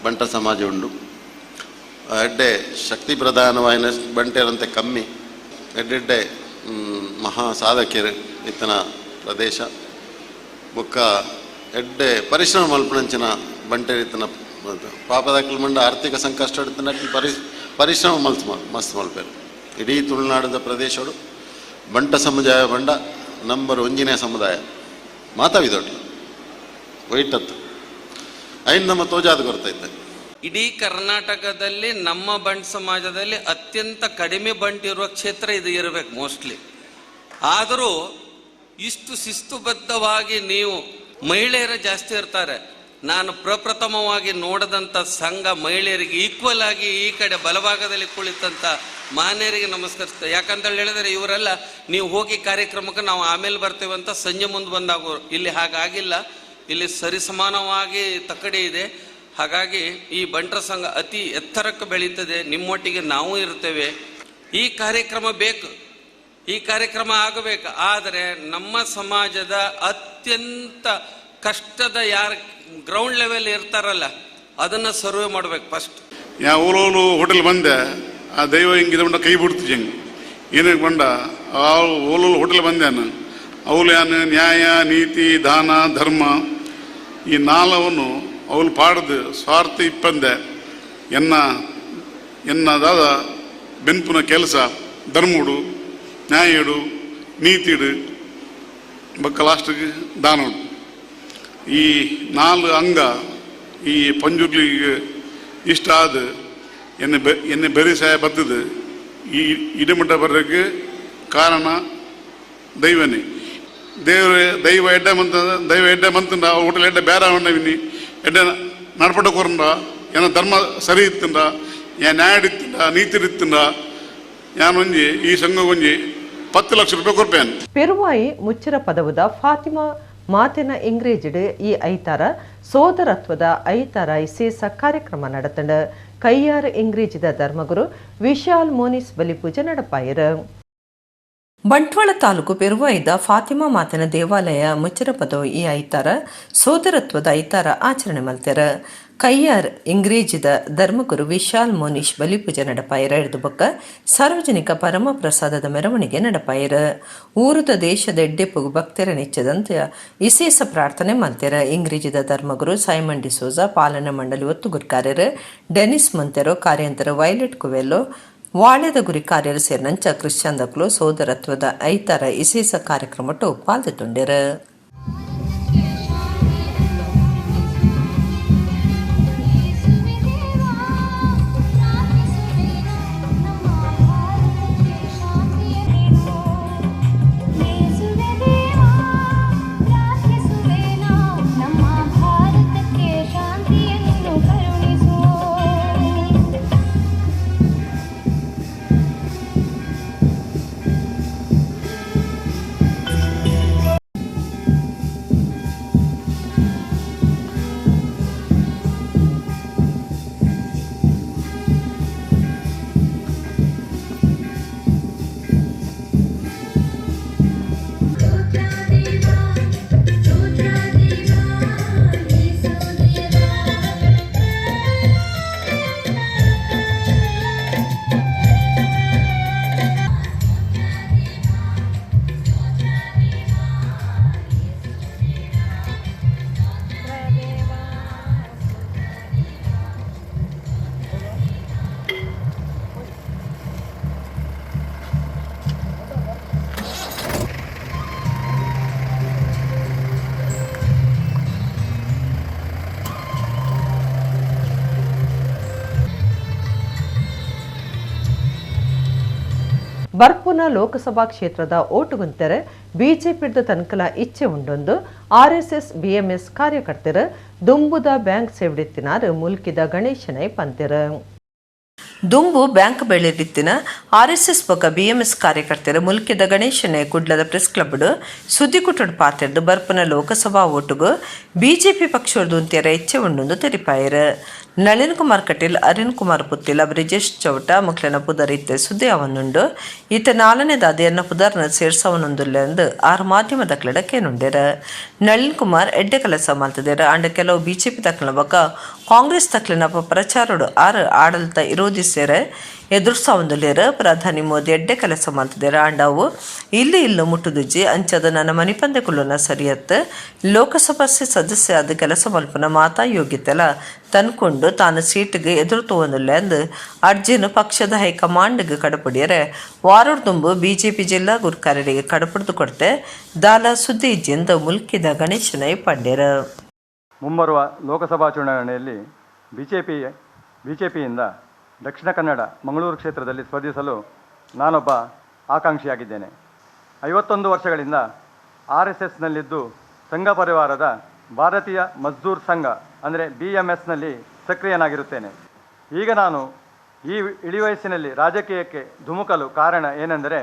ಬಂಟ ಸಮಾಜ ಉಂಡು. ಎಡ್ಡೆ ಶಕ್ತಿ ಪ್ರಧಾನವಾಯಿನ ಬಂಟೆರಂತೆ ಕಮ್ಮಿ ಎಡ್ಡೆಡ್ಡೆ ಮಹಾ ಸಾಧಕರು ಇತ್ತನ ಪ್ರದೇಶ. ಬೊಕ್ಕ ಎಡ್ಡೆ ಪರಿಶ್ರಮ ಮಲ್ಪುನಂಚಿನ ಬಂಟೆರ್ ಇತ್ತನ ಪಾಪದಾಕಲ್ ಮಂಡ ಆರ್ಥಿಕ ಸಂಕಷ್ಟ ಇತ್ತನ ಪರಿಶ್ರಮ ಮಲ್ತ್ ಮಸ್ತ್ ಮಲ್ಪೆರ್. ಇಡೀ ತುಳುನಾಡದ ಪ್ರದೇಶಡು ಬಂಟ ಸಮುದಾಯ ಬಂಡ ನಂಬರ್ ಒಂಜಿನೇ ಸಮುದಾಯ ಮಾತಾವಿದೊಟ್ಟು ಒಯ್ಟತ್ತು ಐನ್ ನಮ್ಮ ತೋಜಾದ ಗೊತ್ತೈತೆ. ಇಡೀ ಕರ್ನಾಟಕದಲ್ಲಿ ನಮ್ಮ ಬಂಟ್ ಸಮಾಜದಲ್ಲಿ ಅತ್ಯಂತ ಕಡಿಮೆ ಬಂಟ್ ಇರುವ ಕ್ಷೇತ್ರ ಇದು ಇರಬೇಕು ಮೋಸ್ಟ್ಲಿ. ಆದರೂ ಇಷ್ಟು ಶಿಸ್ತುಬದ್ಧವಾಗಿ ನೀವು ಮಹಿಳೆಯರ ಜಾಸ್ತಿ ಇರ್ತಾರೆ. ನಾನು ಪ್ರಪ್ರಥಮವಾಗಿ ನೋಡದಂಥ ಸಂಘ ಮಹಿಳೆಯರಿಗೆ ಈಕ್ವಲ್ ಆಗಿ ಈ ಕಡೆ ಬಲಭಾಗದಲ್ಲಿ ಕುಳಿತಂಥ ಮಾನ್ಯರಿಗೆ ನಮಸ್ಕರಿಸ್ತೇವೆ. ಯಾಕಂತ ಹೇಳಿದರೆ ಇವರೆಲ್ಲ ನೀವು ಹೋಗಿ ಕಾರ್ಯಕ್ರಮಕ್ಕೆ ನಾವು ಆಮೇಲೆ ಬರ್ತೇವೆ ಅಂತ ಸಂಜೆ ಮುಂದೆ ಬಂದಾಗೋರು. ಇಲ್ಲಿ ಹಾಗಾಗಿಲ್ಲ, ಇಲ್ಲಿ ಸರಿಸಮಾನವಾಗಿ ತಕ್ಕಡಿ ಇದೆ. ಹಾಗಾಗಿ ಈ ಬಂಟರ ಸಂಘ ಅತಿ ಎತ್ತರಕ್ಕೆ ಬೆಳೀತದೆ, ನಿಮ್ಮೊಟ್ಟಿಗೆ ನಾವು ಇರ್ತೇವೆ. ಈ ಕಾರ್ಯಕ್ರಮ ಬೇಕು, ಈ ಕಾರ್ಯಕ್ರಮ ಆಗಬೇಕು. ಆದರೆ ನಮ್ಮ ಸಮಾಜದ ಅತ್ಯಂತ ಕಷ್ಟದ ಯಾರು ಗ್ರೌಂಡ್ ಲೆವೆಲ್ ಇರ್ತಾರಲ್ಲ ಅದನ್ನು ಸರ್ವೆ ಮಾಡ್ಬೇಕು ಫಸ್ಟ್. ಯಾ ಓಲೋಲು ಹೋಟೆಲ್ ಬಂದೆ ಆ ದೈವ ಹಿಂಗಿದ ಬಂಡ ಕೈ ಬಿಡ್ತು ಹೆಂಗೆ ಏನಕ್ಕೆ ಬಂಡ ಆ ಓಲೋಲು ಹೋಟೆಲ್ ಬಂದೆ ಅವಳು ಯಾನು ನ್ಯಾಯ ನೀತಿ ದಾನ ಧರ್ಮ ಈ ನಾಲವನ್ನು ಅವಳು ಪಾಡ್ದು ಸ್ವಾರ್ಥ ಇಪ್ಪಂದೆ ಎನ್ನ ಎನ್ನದಾದ ಬೆನ್ಪುನ ಕೆಲಸ ಧರ್ಮುಡು ನ್ಯಾಯಡು ನೀತಿಡು ಬೊಕ್ಕ ಲಾಸ್ಟಿಗೆ ದಾನೋಡು ಈ ನಾಲ್ ಅಂಗ ಈ ಪಂಜುರ್ಲಿಗೆ ಇಷ್ಟ ಆದ ಎನ್ನೆ ಎನ್ನೆ ಬೆರಿ ಸಾಯ ಬರ್ತದೆ. ಈ ಇಡಮಟ್ಟ ಬರೋಕ್ಕೆ ಕಾರಣ ದೈವನೇ. ದೇವ್ರ ದೈವ ಎಡ್ಡೆ ಮಂತ ದೈವ ಎಡ್ಡೆ ಮಂತಂಡ ಹೋಟೆಲ್ ಎಡ್ಡೆ ಬೇರೆ ಅವಣ್ಣವಿನಿ ಎಡ್ಡೆ ನಡ್ಪಟ್ಟ ಕೊರಂಡ ಏನ ಧರ್ಮ ಸರಿ ಇತ್ತಂಡ ಯಾ ನ್ಯಾಯ ಇತ್ತಂಡ ನೀತಿ ಇತ್ತಂಡ ಯಾನೊಂಜಿ ಈ ಸಂಘ ಒಂಜಿ 10 ಲಕ್ಷ ರೂಪಾಯಿ ಕೊರ್ಪೇನು. ಪೆರುವಾಯಿ ಮುಚ್ಚಿರ ಪದವುದ ಫಾತಿಮಾ ಮಾತಿನ ಇಂಗ್ರೇಜಿಡ್ ಈ ಐತಾರ ಸೋದರತ್ವದ ಐತಾರ ಇಸೇಸ ಕಾರ್ಯಕ್ರಮ நடத்தண்டு. ಕೈಯಾರ ಇಂಗ್ರೇಜಿದ ಧರ್ಮಗುರು ವಿಶಾಲ್ ಮೋನಿಸ್ ಬಲಿಪೂಜೆ நடப்பாಯಿರು. ಬಂಟ್ವಾಳ ತಾಲೂಕು ಪೆರುವಾಯಿದ ಫಾತಿಮಾ ಮಾತನ ದೇವಾಲಯ ಮುಚ್ಚರಪದವು ಈ ಐತಾರ ಸೋದರತ್ವದ ಐತಾರ ಆಚರಣೆ ಮಲ್ತೆರ. ಕೈಯಾರ್ ಇಂಗ್ರೇಜಿದ ಧರ್ಮಗುರು ವಿಶಾಲ್ ಮೋನಿಶ್ ಬಲಿಪೂಜೆ ನಡಪಾಯಿರ. ಹಿಡಿದು ಬೊಕ್ಕ ಸಾರ್ವಜನಿಕ ಪರಮ ಪ್ರಸಾದದ ಮೆರವಣಿಗೆ ನಡಪಾಯಿರ. ಊರುದ ದೇಶದ ಎಡ್ಡೆಪ್ಪುಗು ಭಕ್ತರ ನೆಚ್ಚದಂತೆ ವಿಶೇಷ ಪ್ರಾರ್ಥನೆ ಮಲ್ತೆರ. ಇಂಗ್ರೇಜಿದ ಧರ್ಮಗುರು ಸೈಮನ್ ಡಿಸೋಜಾ, ಪಾಲನಾ ಮಂಡಳಿ ಒತ್ತುಗುರ್ಕಾರ್ಯರು ಡೆನಿಸ್ ಮಂತೆರೋ, ಕಾರ್ಯಂತರ ವೈಲೆಟ್ ಕುವೆಲ್ಲೋ, ವಾಳ್ಯದ ಗುರಿ ಕಾರ್ಯರು ಸೇರಿನಂಚ ಕ್ರಿಶ್ಚಿಯನ್ ದಕ್ಲು ಸೋದರತ್ವದ ಐತಾರ ವಿಶೇಷ ಕಾರ್ಯಕ್ರಮಟ್ಟು ಪಾಲ್ದೆತೊಂಡೆರು. ಬರ್ಪುನ ಲೋಕಸಭಾ ಕ್ಷೇತ್ರದ ಓಟುಗುಂತೆರೆ ಬಿಜೆಪಿದ ತನ್ಕಲ ಇಚ್ಛೆ ಉಂಡೊಂದು ಆರ್ಎಸ್ಎಸ್ ಬಿಎಂಎಸ್ ಕಾರ್ಯಕರ್ತರ ದುಂಬುದ ಬ್ಯಾಂಕ್ ಸೇವಡಿತ್ತಿನಾರು ಮುಲ್ಕಿದ ಗಣೇಶನೈ ಪಂತೆರು. ದುಂಬು ಬ್ಯಾಂಕ್ ಬೆಳೆದಿತ್ತಿನ ಆರ್ಎಸ್ಎಸ್ ಬೊಕ ಬಿಎಂಎಸ್ ಕಾರ್ಯಕರ್ತೆರು ಮುಲ್ಕಿದ ಗಣೇಶನೆ ಕುಡ್ಲದ ಪ್ರೆಸ್ ಕ್ಲಬ್ ಸುದ್ದಿಕುಟುಡ್ ಪಾತೆರ್ದು ಬರ್ಪುನ ಲೋಕಸಭಾ ಓಟುಗು ಬಿಜೆಪಿ ಪಕ್ಷದ ಉಂತಿಯರ ಹೆಚ್ಚೆ ಉಂಡುಂದು ತೆರಿಪಾಯರು. ನಳಿನ್ ಕುಮಾರ್ ಕಟೀಲ್, ಅರುಣ್ ಕುಮಾರ್ ಪುತ್ತಿಲ, ಬ್ರಿಜೇಶ್ ಚೌಟ ಮುಕ್ಲೆನ ಪುದರ್ ಇತ್ತೆ ಸುದ್ದಿ ಅವನುಂಡು. ಈತ ನಾಲ್ನೇದಾದ ಎನ್ನ ಪುದರ್ನ ಸೇರ್ಸವನೊಂದುಲ್ಲೆಂದು ಆರು ಮಾಧ್ಯಮ ದಕ್ಲೆಡ ಕೇನುಂಡೆರ್. ನಳಿನ್ ಕುಮಾರ್ ಎಡ್ಡೆ ಕೆಲಸ ಮಲ್ತದೆರ್. ಆಂಡ ಕೆಲವು ಬಿಜೆಪಿ ತಕ್ಲೆನ ಬೊಕ್ಕ ಕಾಂಗ್ರೆಸ್ ತಕ್ಲೆನ ಪ್ರಚಾರಡು ಆರು ಆಡಳಿತ ವಿರೋಧಿಸೇರೆ ಎದುರ್ಸಾವೊಂದುಲ್ಲೆರ್. ಪ್ರಧಾನಿ ಮೋದಿ ಎಡ್ಡೆ ಕೆಲಸ ಮಲ್ತದೆರ್. ಆಂಡ ಅವು ಇಲ್ಲಿ ಇಲ್ಲು ಮುಟ್ಟುದುಜ್ಜಿ. ಅಂಚದ ನನ್ನ ಮನಿಪಂದೆ ಕುಲ್ಲುನ ಸರಿಯತ್. ಲೋಕಸಭಾ ಸದಸ್ಯ ಆದ್ ಕೆಲಸ ಮಲ್ಪುನ ಮಾತಾ ಯೋಗ್ಯತೆಲ ತನ್ಕೊಂಡು ತಾನು ಸೀಟ್ಗೆ ಎದುರು ತೂವೊಂದುಲ್ಲೆ ಅಂದ್ ಅರ್ಜಿನ್ ಪಕ್ಷದ ಹೈಕಮಾಂಡ್ಗ್ ಕಡಪುಡಿಯರೆ ವಾರೊಡ್ದುಂಬು ಬಿಜೆಪಿ ಜಿಲ್ಲಾ ಗುರ್ಕಾರರಿಗೆ ಕಡಪುಡ್ದು ಕೊರ್ತೆ, ದಾಲ ಸುದ್ದಿ ಇಜ್ಜಿಂದ್ ಮುಲ್ಕಿದ ಗಣೇಶ್ ನಾಯಕ್ ಪಂಡೆರ್. ಮುಂಬರುವ ಲೋಕಸಭಾ ಚುನಾವಣೆಯಲ್ಲಿ ಬಿಜೆಪಿಯಿಂದ ದಕ್ಷಿಣ ಕನ್ನಡ ಮಂಗಳೂರು ಕ್ಷೇತ್ರದಲ್ಲಿ ಸ್ಪರ್ಧಿಸಲು ನಾನೊಬ್ಬ ಆಕಾಂಕ್ಷಿಯಾಗಿದ್ದೇನೆ. 51 ವರ್ಷಗಳಿಂದ ಆರ್ಎಸ್ಎಸ್ನಲ್ಲಿದ್ದು ಸಂಘ ಪರಿವಾರದ ಭಾರತೀಯ ಮಜ್ದೂರ್ ಸಂಘ ಅಂದರೆ ಬಿಎಂಎಸ್ನಲ್ಲಿ ಸಕ್ರಿಯನಾಗಿರುತ್ತೇನೆ. ಈಗ ನಾನು ಈ ಇಳಿವಯಸ್ಸಿನಲ್ಲಿ ರಾಜಕೀಯಕ್ಕೆ ಧುಮುಕಲು ಕಾರಣ ಏನೆಂದರೆ,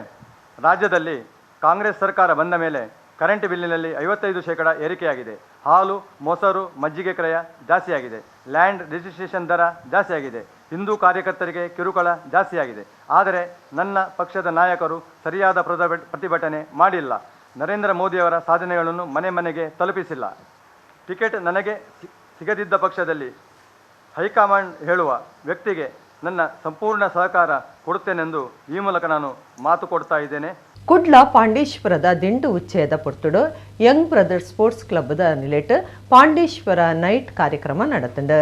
ರಾಜ್ಯದಲ್ಲಿ ಕಾಂಗ್ರೆಸ್ ಸರ್ಕಾರ ಬಂದ ಮೇಲೆ ಕರೆಂಟ್ ಬಿಲ್ಲಿನಲ್ಲಿ 55% ಏರಿಕೆಯಾಗಿದೆ. ಹಾಲು, ಮೊಸರು, ಮಜ್ಜಿಗೆ ಕ್ರಯ ಜಾಸ್ತಿಯಾಗಿದೆ. ಲ್ಯಾಂಡ್ ರಿಜಿಸ್ಟ್ರೇಷನ್ ದರ ಜಾಸ್ತಿಯಾಗಿದೆ. ಹಿಂದೂ ಕಾರ್ಯಕರ್ತರಿಗೆ ಕಿರುಕುಳ ಜಾಸ್ತಿಯಾಗಿದೆ. ಆದರೆ ನನ್ನ ಪಕ್ಷದ ನಾಯಕರು ಸರಿಯಾದ ಪ್ರತಿಭಟನೆ ಮಾಡಿಲ್ಲ. ನರೇಂದ್ರ ಮೋದಿಯವರ ಸಾಧನೆಗಳನ್ನು ಮನೆ ಮನೆಗೆ ತಲುಪಿಸಿಲ್ಲ. ಟಿಕೆಟ್ ನನಗೆ ಸಿಗದಿದ್ದ ಪಕ್ಷದಲ್ಲಿ ಹೈಕಮಾಂಡ್ ಹೇಳುವ ವ್ಯಕ್ತಿಗೆ ನನ್ನ ಸಂಪೂರ್ಣ ಸಹಕಾರ ಕೊಡುತ್ತೇನೆಂದು ಈ ಮೂಲಕ ನಾನು ಮಾತು ಕೊಡ್ತಾ ಇದ್ದೇನೆ. ಕುಡ್ಲ ಪಾಂಡೇಶ್ವರದ ದಿಂಡು ಉಚ್ಚಯದ ಪೊರ್ತುಡು ಯಂಗ್ ಬ್ರದರ್ಸ್ ಸ್ಪೋರ್ಟ್ಸ್ ಕ್ಲಬ್ದ ನಿಲೆಟ್ ಪಾಂಡೇಶ್ವರ ನೈಟ್ ಕಾರ್ಯಕ್ರಮ ನಡತಂಡು.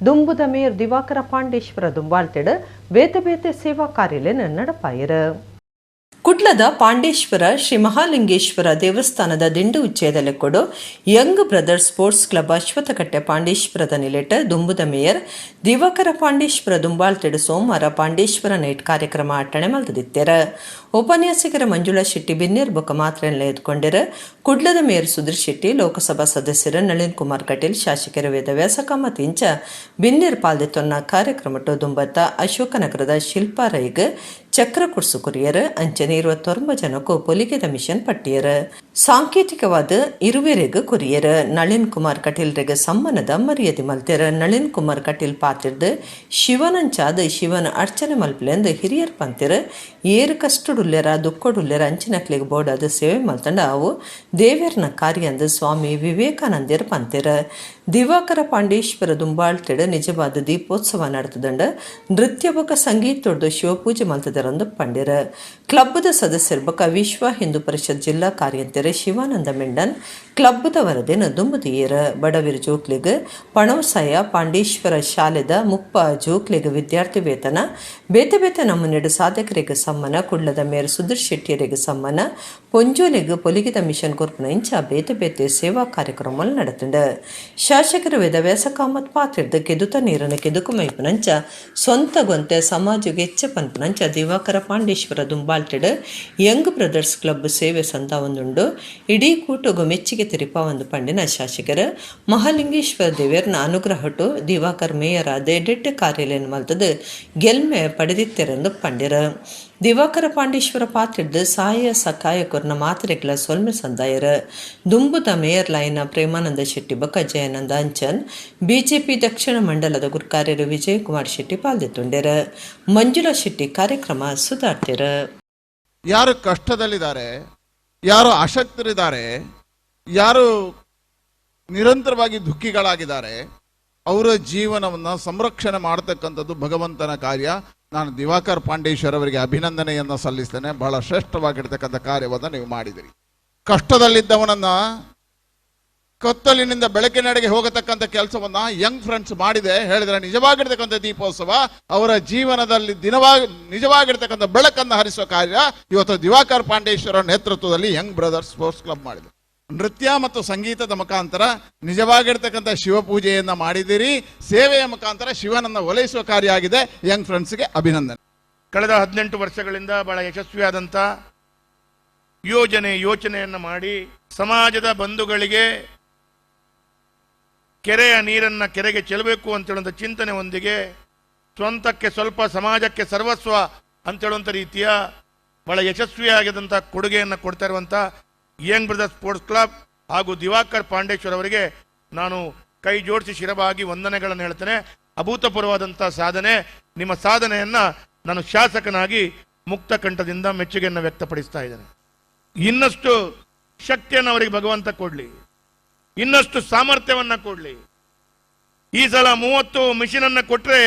ದುಂಬುದ ಮೇಯರ್ ದಿವಾಕರ ಪಾಂಡೇಶ್ವರ ದುಂಬಾಳ್ತೆಡ್ ಬೇತೆ ಬೇತೆ ಸೇವಾ ಕಾರ್ಯಲೇನ ನಡಪಾಯರು. ಕುಡ್ಲದ ಪಾಂಡೇಶ್ವರ ಶ್ರೀ ಮಹಾಲಿಂಗೇಶ್ವರ ದೇವಸ್ಥಾನದ ದಿಂಡು ಉಚ್ಚಯದ ಕೊಡು ಯಂಗ್ ಬ್ರದರ್ಸ್ ಸ್ಪೋರ್ಟ್ಸ್ ಕ್ಲಬ್ ಅಶ್ವತ್ಥಕಟ್ಟೆ ಪಾಂಡೇಶ್ವರದ ನಿಲೆಟ್ ದುಂಬುದ ಮೇಯರ್ ದಿವಾಕರ ಪಾಂಡೇಶ್ವರ ದುಂಬಾಳ್ತೆಡು ಸೋಮವಾರ ಪಾಂಡೇಶ್ವರ ನೈಟ್ ಕಾರ್ಯಕ್ರಮ ಅಟ್ಟಣೆ ಮಲ್ತದಿತ್ತೆರ. ಉಪನ್ಯಾಸಕರ ಮಂಜುಳಾ ಶೆಟ್ಟಿ ಬಿನ್ನೇರ್ ಬೊಕ್ಕ ಮಾತ್ರೆಲ್ಲ ಎದ್ಕೊಂಡಿರ. ಕುಡ್ಲದ ಮೇಯರ್ ಸುಧೀರ್ ಶೆಟ್ಟಿ, ಲೋಕಸಭಾ ಸದಸ್ಯರು ನಳಿನ್ ಕುಮಾರ್ ಕಟೀಲ್, ಶಾಸಕರ ವೇದವ್ಯಾಸ ಕಾಮತ್ ಇಂಚ ಬಿನ್ನೇರ್ ಪಾಲ್ದೆತ್ತೊನ್ನ ಕಾರ್ಯಕ್ರಮಟ್ಟು ದುಂಬತ್ತ ಅಶೋಕನಗರದ ಶಿಲ್ಪಾ ರೈಗ್ ಚಕ್ರ ಕುರ್ಸು ಕುರಿಯರ್. ಅಂಚನೆ 29 ಜನಕ್ಕೂ ಪೊಲಿಗೆದ ಮಿಷನ್ ಪಟ್ಟಿಯರ್. ಸಾಂಕೇತಿಕವಾದ ಇರುವೆರೆಗ್ ಕೊರಿಯರ್. ನಳಿನ್ ಕುಮಾರ್ ಕಟೀಲ್ರೆಗ್ ಸಮ್ಮಾನದ ಮರ್ಯಾದೆ ಮಲ್ತೆರ್. ನಳಿನ್ ಕುಮಾರ್ ಕಟೀಲ್ ಪಾತಿರ್ದು ಶಿವನಂಚಾದ ಶಿವನ ಅರ್ಚನೆ ಮಲ್ಪಲೆಂದು ಹಿರಿಯರ್ ಪಂತೆರ್. ಏರು ಕಷ್ಟಡುಲ್ಲೆರ ದುಃಖಡುಲ್ಲೆರ ಅಂಚಿನಕ್ಲೆಗ್ ಬೋಡಾದ ಸೇವೆ ಮಲ್ತಂಡ ಅವು ದೇವೆರ್ನ ಕಾರ್ಯಂದು ಸ್ವಾಮಿ ವಿವೇಕಾನಂದೆರ್ ಪಂತೆರ್. ದಿವಾಕರ ಪಾಂಡೇಶ್ವರ ದುಂಬಾಳ್ತೆಡ್ ನಿಜವಾದ ದೀಪೋತ್ಸವ ನಡೆತದಂಡ ನೃತ್ಯ ಬೊಕ ಸಂಗೀತೊಡ್ದು ಶಿವಪೂಜೆ ಮಲ್ತದರಂದು ಪಂಡೆರ್. ಕ್ಲಬ್ದ ಸದಸ್ಯರು ಬೊಕ ವಿಶ್ವ ಹಿಂದೂ ಪರಿಷತ್ ಜಿಲ್ಲಾ ಕಾರ್ಯಂತೆರ್ ಶಿವಾನಂದ ಮೆಂಡನ್ ಕ್ಲಬ್ದ ವರದಿನ ದುಂಬುದಿಯೇರ್. ಬಡವಿರ್ ಜೋಕ್ಲಿಗ್ ಪಣವಸಾಯ, ಪಾಂಡೇಶ್ವರ ಶಾಲೆದ 30 ಜೋಕ್ಲಿಗ್ ವಿದ್ಯಾರ್ಥಿ ವೇತನ, ಬೇತೆ ಬೇತೆ ನಮೂನೆಡು ಸಾಧಕರಿಗೆ ಸಮ್ಮಾನ, ಕುಡ್ಲದ ಮೇಯರ್ ಸುಧೀರ್ ಶೆಟ್ಟಿಯರಿಗೆ ಸಮ್ಮಾನ, ಪೊಂಜೋಲಿಗ್ ಪೊಲಿಗಿದ ಮಿಷನ್ ಕೊರ್ಪುನ ಇಂಚ ಬೇತೆ ಬೇತೆ ಸೇವಾ ಕಾರ್ಯಕ್ರಮ ನಡೆತಂಡು. ಶಾಸಕರು ವೇದವ್ಯಾಸ ಕಾಮತ್ ಪಾತಿರ್ದು ಕೆದುತ ನೀರನ್ನು ಕೆದುಕು ಮೈಪುನಂಚ ಸ್ವಂತ ಗೊಂತೆ ಸಮಾಜಕ್ಕೆ ಹೆಚ್ಚ ಪನ್ಪುನಂಚ ದಿವಾಕರ ಪಾಂಡೇಶ್ವರ ದುಂಬಾಲ್ಟೆಡ್ ಯಂಗ್ ಬ್ರದರ್ಸ್ ಕ್ಲಬ್ ಸೇವೆ ಸಂದಾವೊಂದುಂಡು. ಇಡೀ ಕೂಟಗು ಮೆಚ್ಚಿಗೆ ತೆರಿಪಾವೊಂದು ಪಂಡಿನ ಶಾಸಕರು ಮಹಾಲಿಂಗೇಶ್ವರ ದೇವೇರ್ನ ಅನುಗ್ರಹಟು ದಿವಾಕರ್ ಮೇಯರ್ ಆದ ಎಡೆಡ್ಡೆ ಕಾರ್ಯಾಲಯ ಮಲ್ತದು ಗೆಲ್ಮೆ ಪಡೆದಿತ್ತೆರೆಂದು ಪಂಡಿರ. ದಿವಾಕರ ಪಾಂಡೇಶ್ವರ ಪಾತ್ರಿಡ್ದು ಸಹಾಯ ಸಕಾಯಕೊರ್ನ ಮಾತ್ರೆಗಳ ಸೊಲ್ಮೆ ಸಂದಾಯರ. ದುಂಬುದ ಮೇಯರ್ ಲೈನ ಪ್ರೇಮಾನಂದ ಶೆಟ್ಟಿ ಬೊಕ ಜಯಾನಂದ ಅಂಚನ್, ಬಿಜೆಪಿ ದಕ್ಷಿಣ ಮಂಡಲದ ಗುರ್ಕಾರ್ಯರು ವಿಜಯಕುಮಾರ್ ಶೆಟ್ಟಿ ಪಾಲ್ದೆತ್ತುಂಡೆರ್. ಮಂಜುಳಾ ಶೆಟ್ಟಿ ಕಾರ್ಯಕ್ರಮ ಸುಧಾರ್ತೆರ್. ಯಾರು ಕಷ್ಟದಲ್ಲಿದ್ದಾರೆ, ಯಾರು ಅಶಕ್ತರಿದ್ದಾರೆ, ಯಾರು ನಿರಂತರವಾಗಿ ದುಃಖಿಗಳಾಗಿದ್ದಾರೆ, ಅವರ ಜೀವನವನ್ನು ಸಂರಕ್ಷಣೆ ಮಾಡತಕ್ಕಂಥದ್ದು ಭಗವಂತನ ಕಾರ್ಯ. ನಾನು ದಿವಾಕರ್ ಪಾಂಡೇಶ್ವರ್ ಅವರಿಗೆ ಅಭಿನಂದನೆಯನ್ನು ಸಲ್ಲಿಸ್ತೇನೆ. ಬಹಳ ಶ್ರೇಷ್ಠವಾಗಿರ್ತಕ್ಕಂಥ ಕಾರ್ಯವನ್ನು ನೀವು ಮಾಡಿದಿರಿ. ಕಷ್ಟದಲ್ಲಿದ್ದವನನ್ನ ಕತ್ತಲಿನಿಂದ ಬೆಳಕಿನೆಡೆಗೆ ಹೋಗತಕ್ಕಂಥ ಕೆಲಸವನ್ನ ಯಂಗ್ ಫ್ರೆಂಡ್ಸ್ ಮಾಡಿದೆ. ಹೇಳಿದ್ರೆ ನಿಜವಾಗಿರ್ತಕ್ಕಂಥ ದೀಪೋತ್ಸವ ಅವರ ಜೀವನದಲ್ಲಿ ನಿಜವಾಗಿರ್ತಕ್ಕಂಥ ಬೆಳಕನ್ನು ಹರಿಸುವ ಕಾರ್ಯ ಇವತ್ತು ದಿವಾಕರ್ ಪಾಂಡೇಶ್ವರ ನೇತೃತ್ವದಲ್ಲಿ ಯಂಗ್ ಬ್ರದರ್ಸ್ ಸ್ಪೋರ್ಟ್ಸ್ ಕ್ಲಬ್ ಮಾಡಿದೆ. ನೃತ್ಯ ಮತ್ತು ಸಂಗೀತದ ಮುಖಾಂತರ ನಿಜವಾಗಿರ್ತಕ್ಕಂಥ ಶಿವಪೂಜೆಯನ್ನ ಮಾಡಿದಿರಿ. ಸೇವೆಯ ಮುಖಾಂತರ ಶಿವನನ್ನ ಒಲೈಸುವ ಕಾರ್ಯ ಆಗಿದೆ. ಯಂಗ್ ಫ್ರೆಂಡ್ಸ್ಗೆ ಅಭಿನಂದನೆ. ಕಳೆದ 18 ವರ್ಷಗಳಿಂದ ಬಹಳ ಯಶಸ್ವಿಯಾದಂಥ ಯೋಜನೆ ಯೋಚನೆಯನ್ನು ಮಾಡಿ ಸಮಾಜದ ಬಂಧುಗಳಿಗೆ ಕೆರೆಯ ನೀರನ್ನು ಕೆರೆಗೆ ಚೆಲ್ಲಬೇಕು ಅಂತ ಹೇಳುವಂಥ ಚಿಂತನೆ ಹೊಂದಿಗೆ ಸ್ವಂತಕ್ಕೆ ಸ್ವಲ್ಪ ಸಮಾಜಕ್ಕೆ ಸರ್ವಸ್ವ ಅಂತೇಳುವಂಥ ರೀತಿಯ ಬಹಳ ಯಶಸ್ವಿಯಾಗಿದ್ದಂಥ ಕೊಡುಗೆಯನ್ನು ಕೊಡ್ತಾ ಇರುವಂಥ ಯಂಗ್ ಬ್ರದರ್ಸ್ ಸ್ಪೋರ್ಟ್ಸ್ ಕ್ಲಬ್ ಹಾಗೂ ದಿವಾಕರ್ ಪಾಂಡೇಶ್ವರ್ ಅವರಿಗೆ ನಾನು ಕೈ ಜೋಡಿಸಿ ಶಿರಬಾಗಿ ವಂದನೆಗಳನ್ನು ಹೇಳ್ತೇನೆ. ಅಭೂತಪೂರ್ವವಾದಂಥ ಸಾಧನೆ, ನಿಮ್ಮ ಸಾಧನೆಯನ್ನು ನಾನು ಶಾಸಕನಾಗಿ ಮುಕ್ತ ಕಂಠದಿಂದ ಮೆಚ್ಚುಗೆಯನ್ನು ವ್ಯಕ್ತಪಡಿಸ್ತಾ ಇದ್ದೇನೆ. ಇನ್ನಷ್ಟು ಶಕ್ತಿಯನ್ನು ಅವರಿಗೆ ಭಗವಂತ ಕೊಡಲಿ, ಇನ್ನಷ್ಟು ಸಾಮರ್ಥ್ಯವನ್ನು ಕೊಡಲಿ. ಈ ಸಲ 30 ಮಿಷಿನನ್ನು ಕೊಟ್ಟರೆ